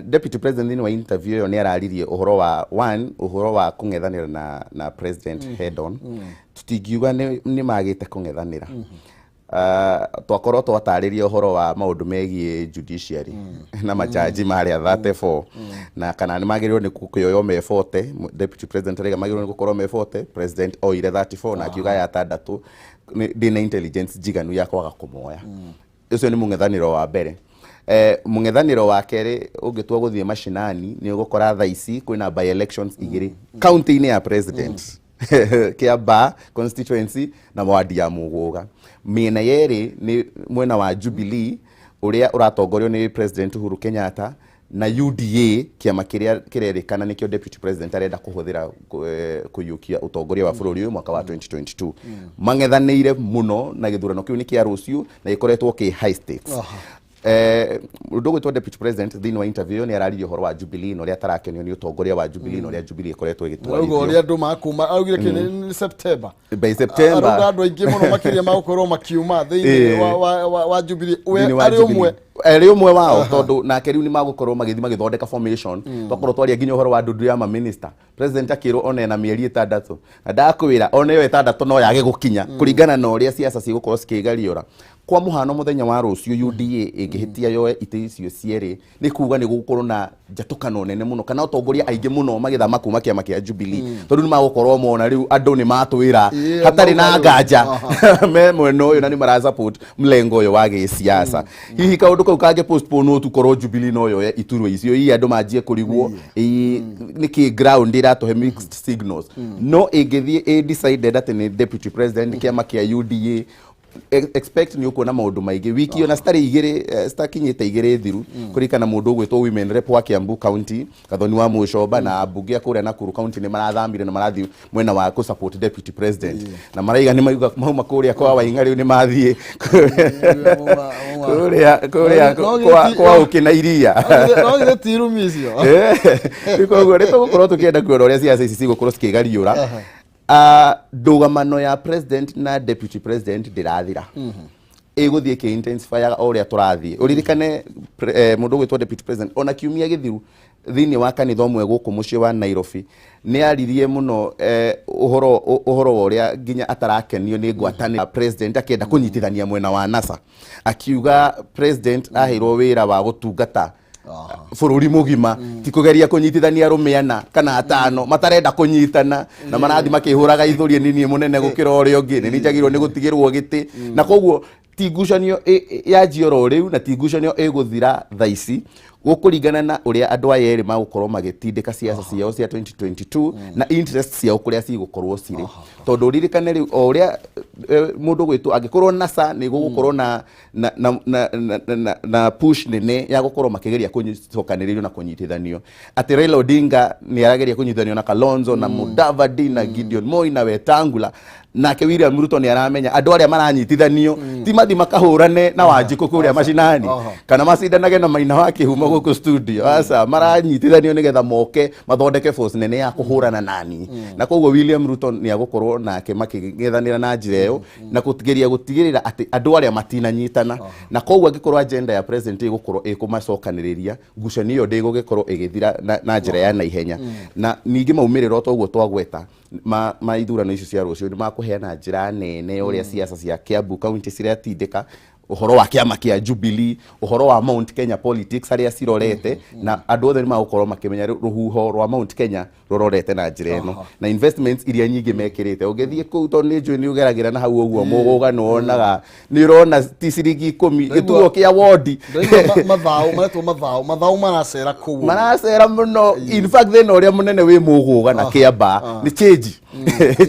Deputy president thĩinĩ wa interview ĩyo nĩ araririe ũhoro wa one, ũhoro wa kũng'ethanĩra na president head on. Tũtingiuga nĩ magĩte kũng'ethanĩra. Twakorwo twatarĩria ũhoro wa maũndũ megiĩ judiciary na majaji marĩa 34 na kana nĩ magĩrĩirwo nĩ gũkĩoywo me 40. Deputy president arauga magĩrĩirwo nĩ gũkorwo me 40. President oire 34 na akiuga ya atandatũ ndĩna intelligence njiganu ya kwaga kũmoya. Ũcio nĩ mũng'ethanĩro wa mbere. Mũng'ethanĩro wa kerĩ, ũngĩtua gũthiĩ mashinani nĩ ũgũkora thaa ici kwĩna by elections igĩrĩ kaunti-inĩ ya president, Kiambaa constituency na wadi ya Muguga. Mĩena yerĩ nĩ mwena wa Jubilee ũrĩa ũratongorio nĩ President Uhuru Kenyatta na UDA, kĩama kĩrĩa kĩrerĩkana nĩkĩo deputy president arenda kũhũthĩra kũiyũkia ũtongoria wa bũrũri ũyũ mwaka wa 2022. Mang'ethanĩire mũno na gĩthurano kĩu nĩ kĩa rũciũ na gĩkoretwo kĩ high stakes. Mũndũ ũgwĩtwo deputy president thĩinĩ wa interview ĩyo nĩ araririe ũhoro wa Jubilee na ũrĩa atarakenio nĩ ũtongoria wa Jubilee na ũrĩa Jubilee ĩkoretwo Arauga ĩgĩtwarithio. ũrĩa andũ makuma, araugire kĩ nĩ September. By September. Arauga andũ aingĩ mũno makĩria magũkorwo makiuma thĩinĩ wa Jubilee. We Thĩinĩ wa arĩ ũmwe. Jubilee. Arĩ ũmwe wao, tondũ nake rĩu nĩ magũkorwo magĩthiĩ magĩthondeka formation. Twakorwo twaria nginya ũhoro wa ndundu ya maminista, president akĩrwo ona ena mĩeri 6, na ndakwĩra ona ĩyo 6 no yage gũkinya kũringana na ũrĩa siasa cigũkorwo cikĩgariũra. Kwa mũhano, mũthenya wa rũciũ UDA ĩngĩhĩtia yoe itĩ icio cierĩ, nĩ kuga nĩ gũgũkorwo na njatũkano nene mũno kana atongoria aingĩ mũno magĩthama kuma kĩama kĩa Jubilee, tondũ nĩ magũkorwo mona rĩu andũ nĩ matwĩra hatarĩ na mauga rĩu. nganja me mwena ũyũ na nĩ mara support mlengo ũyũ wa gĩsiasa. Hihi kaũndũ kau kangĩ postpone tukorwo Jubilee no yoye iturwa icio, hihi andũ manjie kũrigwo nĩkĩ ground ĩratũhe mixed signals. No ĩngĩthiĩ ĩ decided atĩ nĩ deputy president kĩama kĩa UDA, expect nĩ ũkuona maũndũ maingĩ wiki ona citarĩ 2, citakinyĩte 2 thiru, kũririkana mũndũ ũgwĩtwo women rep wa Kiambu County Gathoni wa Mũcomba na ambunge a kũrĩa Nakuru County nĩ marathamire na marathiĩ mwena wa kũ support deputy president, na maraiga nĩ mauga mauma kũrĩa kwa Waing'a, rĩu nĩ mathiĩ kũrĩa kwa ũkĩ na iria. No githĩ ti irumi icio? Rĩu koguo nĩ tũgũkorwo tũkĩenda kuona ũrĩa ciaca ici cigũkorwo cikĩgariũra. Ndũgamano ya president na deputy president ndĩrathira, ĩgũthiĩ ĩkĩ intensifyaga o ũrĩa tũrathiĩ. Ũririkane mũndũ ũgwĩtwo deputy president ona kiumia gĩthiru thĩinĩ wa kanitha ũmwe gũkũ mũciĩ wa Nairobi nĩ aririe mũno ũhoro wa ũrĩa nginya atarakenio nĩ ngwatanĩro, president akĩenda kũnyitithania mwena wa NASA, akiuga president aheirwo wĩra wa gũtungata bũrũri mũgima, ti kũgeria kũnyitithania arũme ana kana atano matarenda kũnyitana na marathi makĩhũraga ithũri, nĩ niĩ mũnene gũkĩra ũrĩa ũngĩ, nĩ niĩ njagĩrĩirwo nĩ gũtigĩrwo gĩtĩ. Na koguo ti ngucanio yanjia oro rĩu na ti ngucanio ĩgũthira thaa ici, gũkũringana na ũrĩa andũ aya erĩ magũkorwo magĩtindĩka ciaca ciao cia 2022 na interest ciao kũrĩa cigũkorwo cirĩ, tondũ ũririkane rĩu o ũrĩa mũndũ gwĩtwo angĩkorwo NASA nĩ gũgũkorwo na push nene ya gũkorwo makĩgeria kũcokanĩrĩrio na kũnyitithanio, atĩ Raila Odinga nĩ arageria kũnyitithanio na Kalonzo na Mudavadi na Gideon Moi na Wetangula, nake William Ruto nĩ aramenya andũ arĩa maranyitithanio ti mathi makahũrane na Wanjikũ kũrĩa macinani kana macindanage na Maina wa Kĩhumo gũkũ studio. Aca, maranyitithanio nĩgetha moke mathondeke force nene ya kũhũrana nani, na koguo William Ruto nĩ agũkorwo nake makĩng'ethanĩra na njĩra ĩyo na kũgeria gũtigĩrĩra atĩ andũ arĩa matinanyitana. Na koguo angĩkorwo agenda ya president ĩgũkorwo ĩkũmacokanĩrĩria, ngucanio ĩyo ndĩgũgĩkorwo ĩgĩthira na njĩra ya naihenya. Na ningĩ maumĩrĩro toguo twagweta ma ithurano icio cia rũciũ nĩ makũheana njĩra nene ya ũrĩa siasa cia Kiambu County ciratindĩka ũhoro wa kĩama kĩa Jubilee, ũhoro wa Mount Kenya politics harĩa cirorete, na andũ othe nĩ magũkorwo makĩmenya rĩu rũhuho rwa Mount Kenya rũrorete na njĩra ĩno na investments iria nyingĩ mekĩrĩte. Ũngĩthiĩ kũu, tondũ nĩ njũĩ nĩ ũgeragĩra na hau ũguo mũgũga, nĩ wonaga, nĩ ũrona ti ciringi 10 gĩturwa kĩa wondi. Ndaigua mathaũ maretwo mathaũ, mathaũ maracera kũu. Maracera mũno. In fact, thĩna ũrĩa mũnene wĩ mũgũga na kĩamba nĩ change,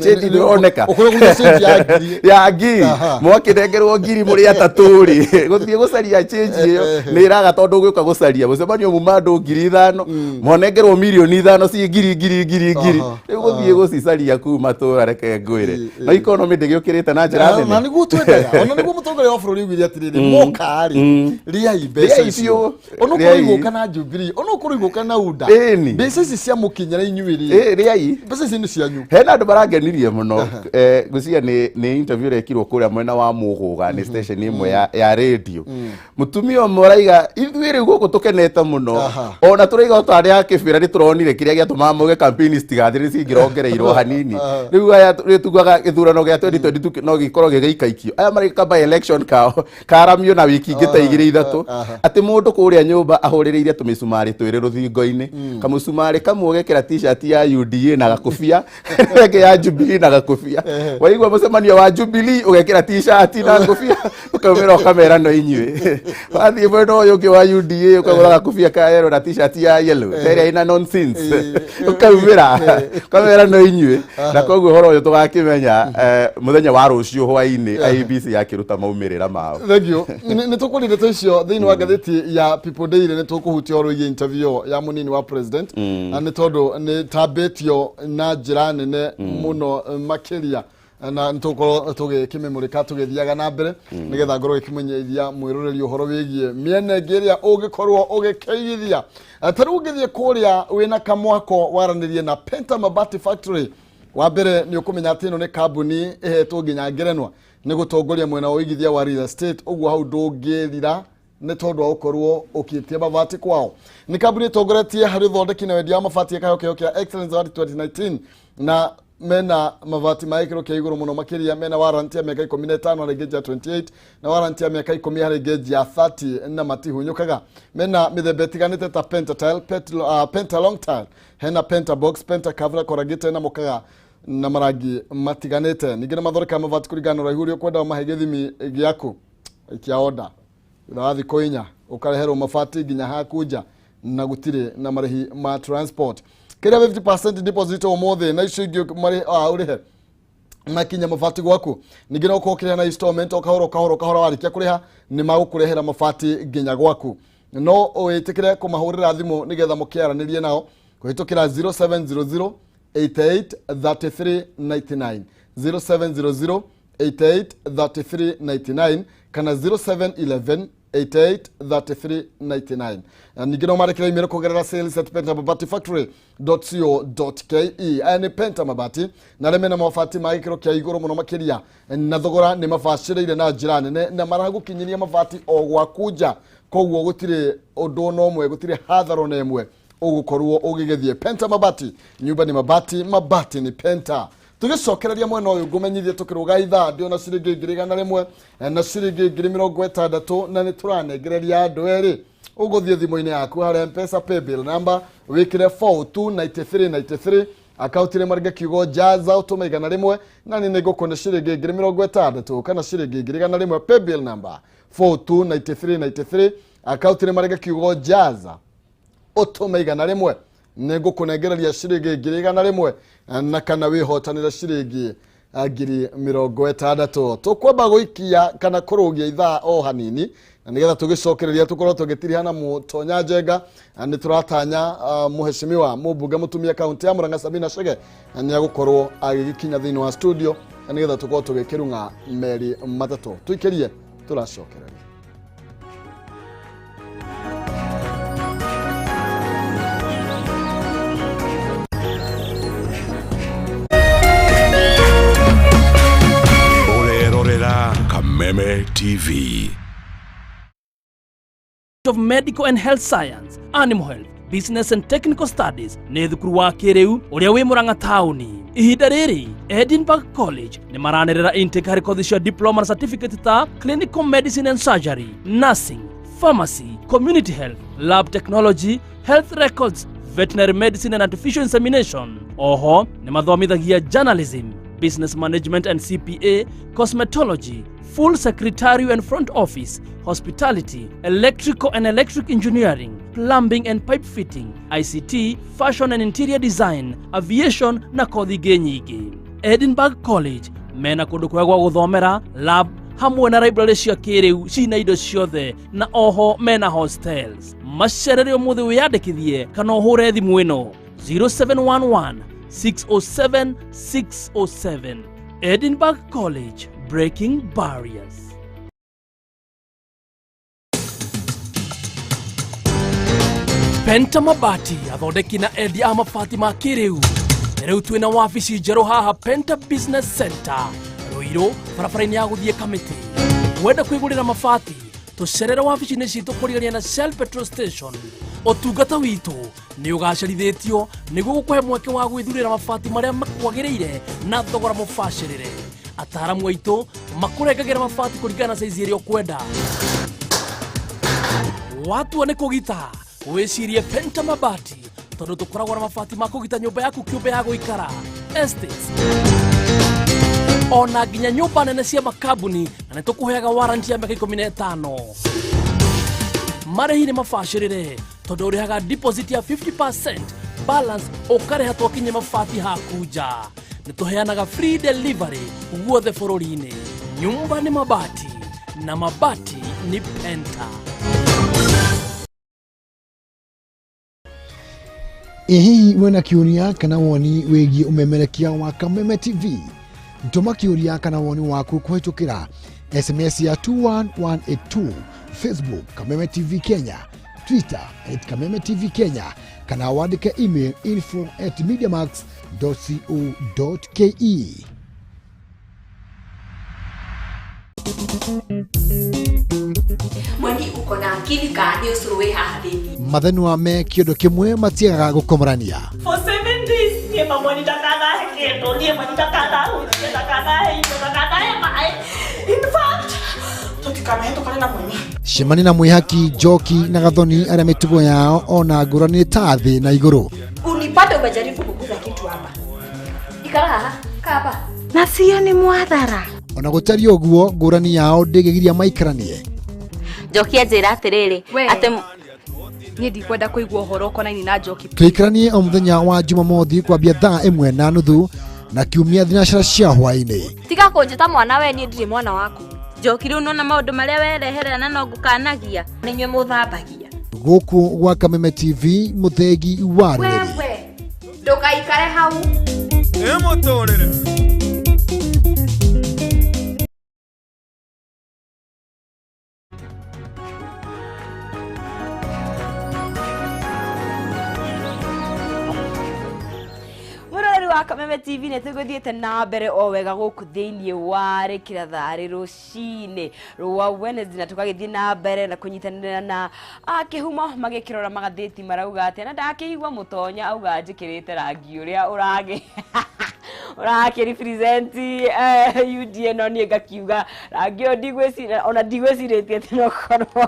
change ndĩroneka. Ũkorwo gũithia change ya ngiri. Ya ngiri. Mwakĩnengerwo ngiri mũrĩ atatũ rĩ, gũthiĩ gũcaria change ĩyo nĩ ĩraga, tondũ ũgĩũka gũcaria mũcemanio muma andũ 5,000, mwanengerwo mirioni 5 ciĩ ngiri ngiri ngiri ngiri. Rĩu gũthiĩ gũcicaria kuu matũra, reke ngwĩre, no economy ndĩgĩũkĩrĩte na njĩra Na nene. Nĩguo twendaga, ona nĩguo mũtongoria wa bũrũri augire atĩrĩrĩ, moka rĩ, rĩai mbeca Rĩai icio. biũ. Ona ũkorwo Rĩai. igũka na Jubilee, ona ũkorwo igũka na UDA, mbeca ici ciamũkinyĩra inyuĩ rĩ, Rĩai. Mbeca ici nĩ cianyu. Hena andũ marangenirie mũno. Ngwĩciria nĩ interview ĩrekirwo kũrĩa mwena wa Mũgũga nĩ station ĩmwe ya radio. Mũtumia ũmwe araiga ithuĩ rĩu gũkũ tũkenete mũno, ona tũraiga o tarĩ a kĩbĩra nĩ tũronire kĩrĩa gĩatũmaga mauge campaign citigathire cingĩrongereirwo hanini. Rĩu aya rĩu tugaga gĩthurano gĩa 2022 no gĩkorwo gĩgĩikaikio, aya mareka by election kao karamio na wiki ingĩ ta 2 3, atĩ mũndũ kũrĩa nyũmba ahũrĩrĩire tũmĩcumarĩ twĩrĩ rũthingo-inĩ, kamũcumarĩ kamwe ũgekĩra t-shirt ya UDA na gakũbia, ĩngĩ ya Jubilee na gakũbia. Waigua mũcemanio wa Jubilee, ũgekĩra t-shirt na ngũbia, ũkaumĩra ũkamera no inyuĩ. Wathiĩ mwena ũyũ ũngĩ wa UDA, ũkagũra gakũbia ka yellow na t-shirt ya yellow ta ĩrĩa ĩna nonsense, ũkaumĩra ũkamera no inyuĩ. Na koguo ũhoro ũyũ tũgakĩmenya mũthenya wa rũciũ hwaĩ-inĩ IEBC yakĩruta maumĩrĩra mao. Thank you. Nĩ tũkũria ndeto icio thĩinĩ wa ngathĩti ya People Daily. Nĩ tũkũhutia ũhoro wĩgiĩ interview ĩyo ya mũnini wa president, na nĩ tondũ nĩ tambĩtio na njĩra nene mũno makĩria. Na nĩtũgũkorwo tũgĩkĩmĩmũrĩka tũgĩthiaga na mbere, nĩgetha ngorwo gĩkĩmenyithia mwĩroreri ũhoro wĩgiĩ mĩena ĩngĩ ĩrĩa ũngĩkorwo ũgĩkĩigithia. Ta rĩu ũngĩthiĩ kũrĩa wĩna kamwako waranĩrie na Penta Mabati Factory, wa mbere nĩ ũkũmenya atĩ ĩno nĩ kambuni ĩhetwo nginya ngerenwa nĩ gũtongoria mwena wa ũigithia wa real estate. Ũguo hau ndũngĩrira nĩ tondũ wa gũkorwo ũkĩtia mabati kwao. Nĩ kambuni ĩtongoretie harĩ ũthondeki na wendia wa mabati, ĩkaheo kĩheo kĩa Excellence Award 2019, na mena mabati ma gĩkĩro kĩa igũrũ mũno makĩria. Mena warranty ya mĩaka 15 harĩ gauge ya 28, na warranty ya mĩaka 10 harĩ gauge ya 30, na matihunyũkaga. Mena mĩthemba ĩtiganĩte ta pentatile, penta long tile, hena penta box, penta cover, corrugated na mũkaga na marangi matiganĩte. Ningĩ nĩ mathondekaga mabati kũringana na ũraihu ũrĩa ũkwenda, mahe gĩthimi gĩaku kĩa order. Thutha wa thikũ 4 ũkareherwo mabati nginya haku nja, na gũtirĩ na marĩhi ma transport. Kĩrĩa 50% deposit ũmũthĩ, na icio ingĩ ũrĩhe makinya mabati gwaku. Ningĩ no ũkorwo ũkĩrĩha na installment, o kahora o kahora o kahora, warĩkia kũrĩha nĩ magũkũrehera mabati nginya gwaku. No wĩtĩkĩre kũmahũrĩra thimũ nĩgetha mũkĩaranĩrie nao kũhĩtũkĩra 0700 88 33 99, 0700 88 33 99 kana 0711 88 33 99. Na ningĩ no marĩkĩra email kũgerera sales@pentamabatifactory.co.ke. Aya nĩ Penta Mabati, na arĩa mena mabati ma gĩkĩro kĩa igũrũ mũno makĩria, na thogora nĩ mabacĩrĩire na njĩra nene, na maragũkinyĩria mabati o gwaku nja. Koguo gũtirĩ ũndũ ona ũmwe, gũtirĩ hathara ona ĩmwe ũgũkorwo ũgĩgĩthiĩ. Penta Mabati, nyumba ni mabati, mabati ni Penta. Tũgĩcokereria mwena ũyũ, ngũmenyithie tũkĩrũga ithaa ndĩona ciringi 100,000 na ciringi 60,000, na nĩ tũranengereria andũ erĩ. Ũgũthiĩ thimũ-inĩ yaku harĩa Mpesa paybill number, wĩkĩre 429393, akaunti nĩ marĩge kiugo jaza, ũtũme 100, na nĩ ngũkũne ciringi 60,000 kana ciringi 100,000. Paybill number 429393, akaunti nĩ marĩge kiugo jaza, ũtũme 100, nĩ ngũkũnengereria ciringi 100,000 na kana wĩhotanĩre ciringi 60,000. Tũkwamba gũikia kana kũrũgia ithaa o hanini, na nĩgetha tũgĩcokereria tũkorwo tũgĩtiriha na mũtonya njenga. Nĩ tũratanya mũheshimiwa mũmbunge mũtumia kaunti ya Murang'a Sabina Chege nĩ agũkorwo agĩgĩkinya thĩinĩ wa studio, na nĩgetha tũkorwo tũgĩkĩrung'a meri matatũ. Tũikĩrie, tũracokereria. Ũrerorera Kameme TV. Of Medical and Health Science, Animal Health, Business and Technical Studies nĩ thukuru wa kĩrĩu ũrĩa wĩ Murang'a taũni. Ihinda rĩrĩ Edinburgh College nĩ maranĩrĩra intake harĩ kothi cia diploma na certificate ta Clinical Medicine and Surgery, Nursing, Pharmacy, Community Health, Lab Technology, Health Records, Veterinary Medicine and Artificial Insemination. Oho nĩ mathomithagia Journalism, Business Management and CPA, Cosmetology, Full Secretarial and Front Office, Hospitality, Electrical and Electric Engineering, Plumbing and Pipe Fitting, ICT, Fashion and Interior Design, Aviation na kothi ingĩ nyingĩ. Edinburgh College mena kũndũ kwega gwa gũthomera, lab hamwe na library cia kĩrĩu cina indo ciothe, na oho mena hostels. Macerere ũmũthĩ wĩyandĩkithie kana ũhũre thimũ ĩno 0711 607 607. Edinburgh College, breaking barriers. Penta Mabati, athondeki na endia a mabati ma kĩrĩu. Rĩu twĩna wabici njerũ haha Penta Business Center, Ruiru, barabara-inĩ ya gũthiĩ Kamĩtĩ. Wenda kwĩgũrĩra mabati, tũcerere wabici-inĩ citũ kũrigania na Shell petrol station. Ũtungata witũ nĩ ũgacĩrithĩtio nĩguo gũkũhe mweke wa gwĩthurĩra mabati marĩa makwagĩrĩire na thogora mũbacĩrĩre. Ataaramu aitũ makũrengagĩra mabati kũringana na saizi ĩrĩa ũkwenda. Watua nĩ kũgita, wĩcirie Penta Mabati, tondũ tũkoragwo na mabati ma kũgita nyũmba yaku kĩũmbe ya gũikara, estates, ona nginya nyũmba nene cia makambuni, na nĩ tũkũheaga warranty ya mĩaka 15. Marĩhi nĩ mabacĩrĩre, tondũ ũrĩhaga deposit ya 50%, balance ũkarĩha twakinye mabati haku nja. Nĩ tũheanaga free delivery guothe bũrũri-inĩ. Nyumba ni mabati na mabati ni Penta. Ĩ hihi wĩna kĩũria kana woni wĩgiĩ ũmemerekia wa Kameme TV? Tũma kĩũria kana woni waku kũhĩtũkĩra SMS ya 21182, Facebook Kameme TV Kenya, Twitter @Kameme TV Kenya, kana wandĩke email info@mediamax.co.ke. Mweni uko na akili ka nĩ ũcũrũ wĩ haha thĩinĩ. Mathenwa me kĩondo kĩmwe matiagaga gũkomorania. For 7 days niĩ mamwe ndakanahe kĩndũ, niĩ mami ndakanahutie, ndakanahe indo, ndakanahe maĩ. In fact, tũtikanahetũkane na mweni. Cemania na Mwĩhaki, Njoki na Gathoni arĩa mĩtugo yao ona ngũrani nĩ ta thĩ na igũrũ. Unipate umejaribu kuguza kitu hapa. Ikara haha, kaa hapa. Na sio ni mwathara. Ona gũtariĩ ũguo ngũrani yao ndĩngĩgiria maikaranie. Njoki anjĩra atĩrĩrĩ atĩ niĩ ndikwenda kũigua ũhoro ũkonainie na Njoki. Tũikaranie o mũthenya wa Jumamothi kwambia thaa 1:30 na kiumia thinacara cia hwaĩ-inĩ. Tiga kũnjĩta mwana we, niĩ ndirĩ mwana waku. Njoki rĩu nona maũndũ marĩa wereherera na no ngũkanagia. Nĩ inyuĩ mũthambagia. Gũkũ gwa Kameme TV, mũthegi wa rũrĩrĩ. Wewe ndũgaikare hau. Ĩmũtũrĩre. Wa Kameme TV nĩ tũgũthiĩte na mbere o wega gũkũ thĩinĩ wa rĩkĩra tharĩ rũcinĩ rwa Wednesday, na tũgagĩthiĩ na mbere na kũnyitanĩra na kĩhumo magĩkĩrora magathĩti marauga atĩa, na ndakĩigua mũtonya auga njĩkĩrĩte rangi ũrĩa ũragĩ ũrakĩ represent UDA, no niĩ ngakiuga rangi ũyũ ndigwĩciria, ona ndigwĩcirĩtie atĩ no korwo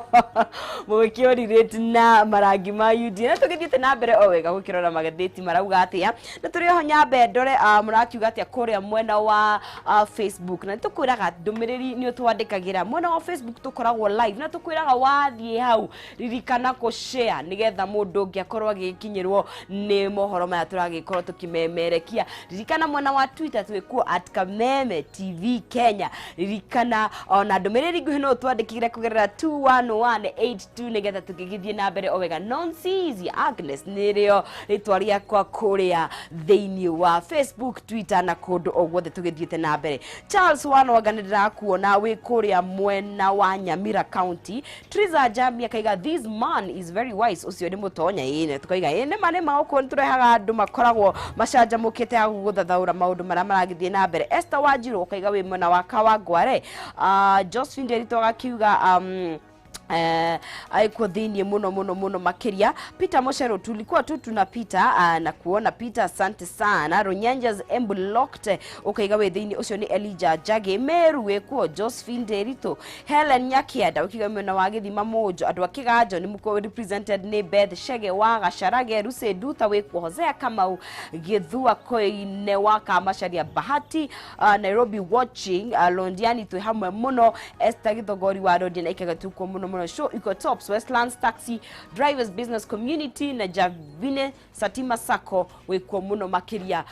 mũgĩkĩũrirĩte na marangi ma UDA. Na tũgĩthiĩte na mbere o wega gũkĩrora magathĩti marauga atĩa, na tũrĩ oho nyambe ndore mũrakiuga atĩa kũrĩa mwena wa Facebook, na nĩtũkwĩraga ndũmĩrĩri nĩ ũtwandĩkagĩra mwena wa Facebook, tũkoragwo live na tũkwĩraga wathiĩ hau ririkana kũ share nĩgetha mũndũ ũngĩ akorwo agĩkinyĩrwo nĩ mohoro maya tũragĩkorwo tũkĩmemerekia. Ririkana mwena wa Twitter twĩkuo @Kameme TV Kenya. Ririkana ona ndũmĩrĩri nguhĩ no ũtwandĩkĩre kũgerera 21182 nĩgetha tũgĩgĩthiĩ na mbere o wega. Nonsizi Agnes nĩrĩo rĩtwa rĩakwa kũrĩa thĩinĩ wa Facebook, Twitter na kũndũ o guothe tũgĩthiĩte na mbere. Charles Wanwanga nĩ ndĩrakuona wĩ kũrĩa mwena wa Nyamira County. Triza Jami akaiga this man is very wise, ũcio nĩ mũtonya. Ĩĩ tukaiga ĩĩ nĩma nĩma, gũkũ nĩtũrehaga andũ makoragwo macanjamũkĩte a gũthathaũra maũndũ marĩa maragĩthiĩ na mbere. Esther Wanjiru ũkaiga wĩ mwena wa Kawangware. Josephine Nderitu agakiuga aikuo thĩinĩ mũno mũno mũno makĩria. Peter Moshero tulikuwa tu tunapita na kuona Peter, asante sana. Runyanjas Emblocked ukaiga wĩ thĩinĩ, ũcio nĩ Elijah Jage. Meru wĩkuo Josephine Nderitu. Helen Nyakianda ukiga mwena wa Gĩthima Mũnjo. Andũ a Kĩganjo nĩ mũkorwo represented nĩ Beth Shege wa Gacharage. Ruse Nduta wĩkuo. Hosea Kamau Gĩthua Koine wa Kamacharia. Bahati Nairobi watching. Londiani twĩ hamwe mũno. Esther Gĩthogori wa Londiani aikaga tukuo mũno mũno. Show iko tops Westlands Taxi Drivers Business Community na Javine Satima Sacco wikuo muno makiria.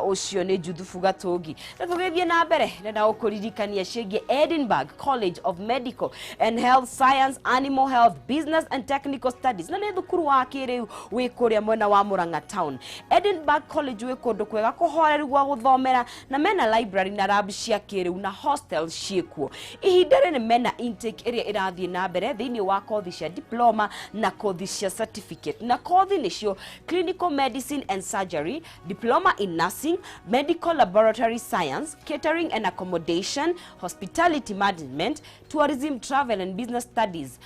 Ucio ni Juthufu Gatungi. Na tugithie na mbere ndenda gukuririkania ciĩgiĩ Edinburgh College of Medical and Health Science, Animal Health, Business and Technical Studies, na nĩ thukuru wa kĩrĩu wĩ kũrĩa mwena wa Murang'a Town. Edinburgh College wĩ kũndũ kwega kũhoreru gwa gũthomera, na mena library na lab cia kĩrĩu na hostel ciĩkuo. Ihinda rĩrĩ mena intake ĩrĩa ĩrathiĩ na mbere thĩinĩ wa kothi cia diploma na kothi cia certificate, na kothi nĩcio clinical medicine and surgery, diploma in nursing, medical laboratory science, catering and accommodation, hospitality management, tourism, travel and business studies,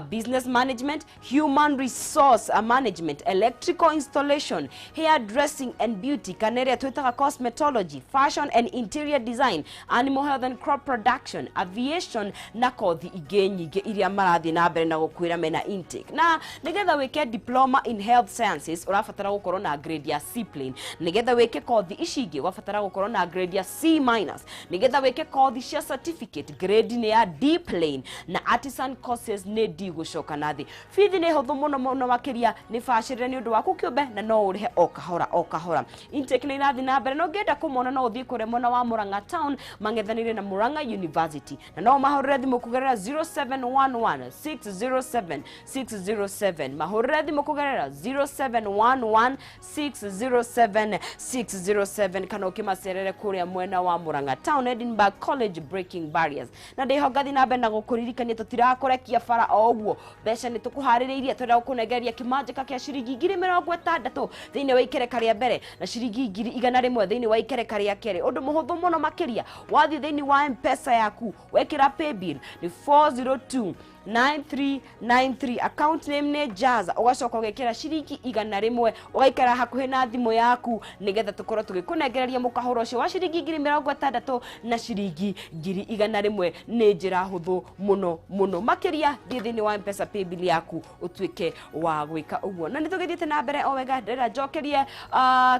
business management, human resource management, electrical installation, hair dressing and beauty, kana ĩrĩa twĩtaga cosmetology, fashion and interior design, animal health and crop production, aviation na kothi ingĩ nyingĩ iria marathiĩ na mbere na gũkwĩra mena intake. Na nĩgetha wĩke diploma in health sciences ũrabatara gũkorwo na grade ya C plane, nĩgetha wĩke kothi ici ingĩ ũrabatara gũkorwo na grade ya C minus, nĩgetha wĩke kothi cia certificate grade nĩ ya D plane, na artisan courses nĩ D gũcoka na thĩ. Bithi nĩ hũthũ mũno mũno makĩria, nĩ bacĩrĩre nĩ ũndũ waku kĩũmbe na no ũrĩhe o kahora o kahora. Intake nĩ irathiĩ na mbere, na ũngĩenda kũmona no ũthiĩ kũrĩa mwena wa Murang'a Town mang'ethanĩire na Murang'a University, na no mahũrĩre thimũ kũgerera 0711 0711 607 607. Mahũrĩre thimũ kũgerera 0711 607 607 kana ũkĩmacerere kũrĩa mwena wa Murang'a Town, Edinburgh College, Breaking Barriers. Na ndĩho ngathi na mbere na gũkũririkania tũtirakũrekia bara o ũguo, mbeca nĩ tũkũharĩrĩirie, twenda gũkũnengeria kĩmanjĩka kĩa ciringi 60,000 thĩinĩ wa ikereka rĩa mbere na ciringi 100,000 thĩinĩ wa ikereka rĩa kerĩ. Ũndũ mũhũthũ mũno makĩria, wathiĩ thĩinĩ wa M-Pesa yaku wekĩra paybill nĩ 402 9393, account name nĩ Jaza, ũgacoka ũgekĩra ciringi 100, ũgaikara hakuhĩ na thimũ yaku nĩgetha tũkorwo tũgĩkũnengereria mũkahũro ũcio wa ciringi 60,000 na ciringi 100,000. Nĩ njĩra hũthũ mũno mũno makĩria, thiĩ thĩinĩ wa M-Pesa paybill yaku ũtuĩke wa gwĩka ũguo. Na nĩ tũgĩthiĩte na mbere o wega, ndĩrenda njokerie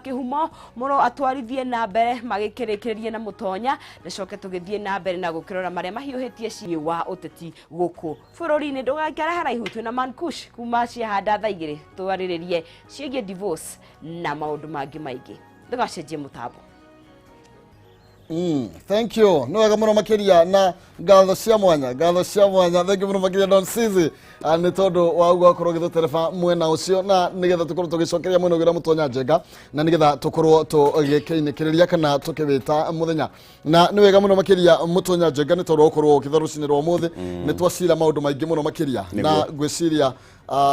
kĩhumo mũro atwarithie na mbere magĩkĩrĩkĩrĩrie na mũtonya, nĩcoke tũgĩthiĩ na mbere na gũkĩrora marĩa mahiũhĩtie ciĩ wa ũteti gũkũ bũrũri-inĩ. Ndũgaikare haraihu, twĩna Mankush kuma ciahanda thaa 2 twarĩrĩrie ciĩgiĩ divorce na maũndũ mangĩ maingĩ. Ndũgacenjie mũtambo. Thank you. Nĩ wega mũno makĩria na ngatho cia mwanya, ngatho cia mwanya. Thank you mũno makĩria Don Cizi, nĩ tondũ wa ũguo akorwo ũgĩtũtereba mwena ũcio, na nĩgetha tũkorwo tũgĩcokeria mwena ũngĩ na mũtonya njenga, na nĩgetha tũkorwo tũgĩkĩinĩkĩrĩria kana tũkĩwĩta mũthenya. Na nĩ wega mũno makĩria mũtonya njenga, nĩ tondũ wa gũkorwo ũkĩtha rũcinĩ rwa ũmũthĩ. Nĩ twacira maũndũ maingĩ mũno makĩria, na ngwĩciria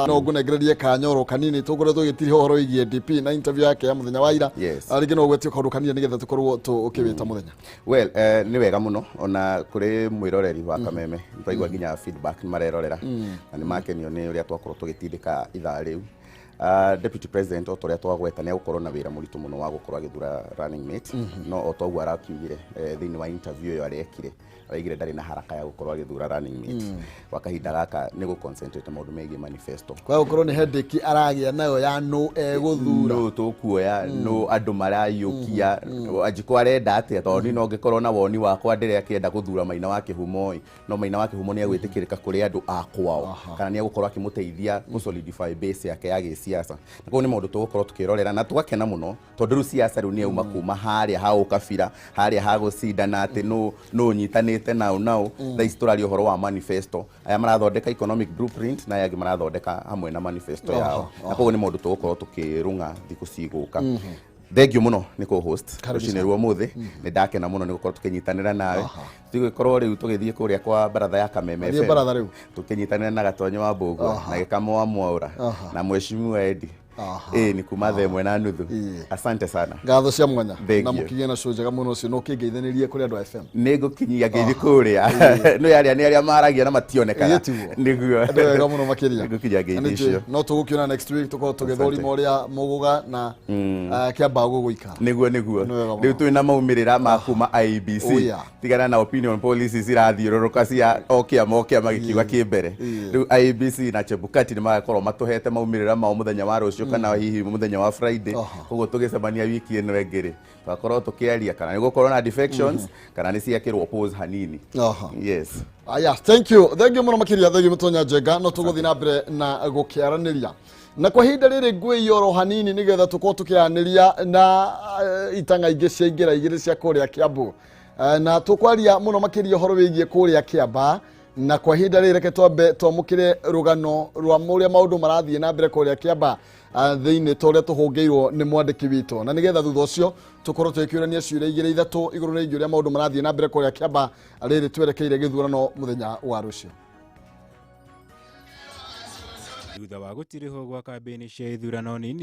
no ngũnengererie kanyoro kanini tũkorwo tũgĩtiriha ũhoro wĩgiĩ DP na interview yake ya mũthenya wa ira. Rĩngĩ no ũgwetie kaũndũ kanini nĩgetha tũkorwo tũkĩwĩta mũthenya. Well, nĩ wega mũno ona kũrĩ mwĩroreri wa Kameme, twaigua nginya feedback nĩ marerorera na nĩ makenio nĩ ũrĩa twakorwo tũgĩtindĩka ithaa rĩu. Deputy President o ta ũrĩa twagweta nĩ egũkorwo na wĩra mũritũ mũno wa gũkorwo agĩthura running mate, no o ta ũguo arakiugire thĩinĩ wa interview ĩyo arekire, araigire ndarĩ na haraka ya gũkorwo agĩthura running mate. Kwa kahinda gaka nĩ gũ concentrate maũndũ megiĩ manifesto. Kwa gũkorwo nĩ headache aragĩa nayo ya nũ egũthura, nũ tũkuoya, nũ andũ marayũkia, Wanjikũ arenda atĩa, tondũ niĩ no ngĩkorwo na woni wakwa ndĩrĩa akĩenda gũthura Maina wa Kĩhumo ĩ, no Maina wa Kĩhumo nĩ egwĩtĩkĩrĩka kũrĩ andũ a kwao, kana nĩ egũkorwo akĩmũteithia gũ solidify base yake ya gĩsiasa. Na koguo nĩ maũndũ tũgũkorwo tũkĩrorera na tũgakena mũno, tondũ rĩu siasa rĩu nĩ yauma kuma harĩa ha ũkabira, harĩa ha gũcindana atĩ nũ nũ ũnyitanĩte nao nao. Thaa ici tũraria ũhoro wa manifesto, aya marathondeka economic blueprint na aya angĩ marathondeka hamwe na manifesto yao, na koguo nĩ maũndũ tũgũkorwo tũkĩrũng'a thikũ cigũka. Thank you mũno nĩ kũ-host rũcinĩ rwa ũmũthĩ, nĩ ndakena mũno nĩ gũkorwo tũkĩnyitanĩra nawe. Tũgĩkorwo rĩu tũgĩthiĩ kũrĩa kwa baratha ya Kameme Thiĩ FM, baratha rĩu. Tũkĩnyitanĩra na Gatonyo wa Mbũgua na Gĩkamo wa Mwaũra na Mheshimiwa Eddie, ĩĩ, nĩ kuma thaa 1:30. Asante sana. Ngatho cia mwanya. Thank Na you. mũkĩgĩe na show njega mũno ũcio, no ũkĩngeithanĩrie kũrĩ andũ a FM. Nĩ ngũkinyia ngeithi kũrĩa nĩ arĩa, nĩ arĩa maragia na mationekaga. Ĩĩ, tiguo. Nĩguo. Nĩ wega mũno makĩria. Nĩ ngũkinyia ngeithi Na nĩ njũĩ icio. No tũgũkĩona next week, tũkorwo tũgĩthũrima ũrĩa mũgũga na kĩamba gũgũikara. Nĩguo, nĩguo. Nĩ wega mũno. Rĩu twĩna maumĩrĩra ma kuma IEBC. Oh, yeah. Tigana na opinion policies irathiũrũrũka cia o kĩama o kĩama gĩkiuga kĩ mbere. Rĩu IEBC na Chebukati nĩ magakorwo matũhete maumĩrĩra mao mũthenya wa rũciũ kana hihi mũthenya wa Friday. Koguo tũgĩcemania wiki ĩno ĩngĩ rĩ, tũgakorwo tũkĩaria kana nĩ gũkorwo na defections kana nĩ ciekĩrwo pause hanini. Yes. Aya, thank you, thank you mũno makĩria, thank you mũtonya njenga. No tũgũthiĩ na mbere na gũkĩaranĩria na kwa ihinda rĩrĩ ngwĩiyoro hanini nĩgetha tũkorwo tũkĩaranĩria na itang'a ingĩ ciaingĩra igĩrĩ cia kũrĩa Kiambu. Na tũkwaria mũno makĩria ũhoro wĩgiĩ kũrĩa Kĩamba, na kwa ihinda rĩrĩ reke twambe twamũkĩre rũgano rwa ũrĩa maũndũ marathiĩ na mbere kũrĩa Kĩamba thĩinĩ ta ũrĩa tũhũngĩirwo nĩ mwandĩki witũ, na nĩgetha thutha ũcio tũkorwo tũgĩkĩũrania ciũria igĩrĩ ithatũ igũrũ rĩgiĩ ũrĩa maũndũ marathiĩ na mbere kũrĩa Kĩamba rĩrĩ twerekeire gĩthurano mũthenya wa rũciũ. Thutha wa gũtirihwo gwa kambĩini cia ithurano nini.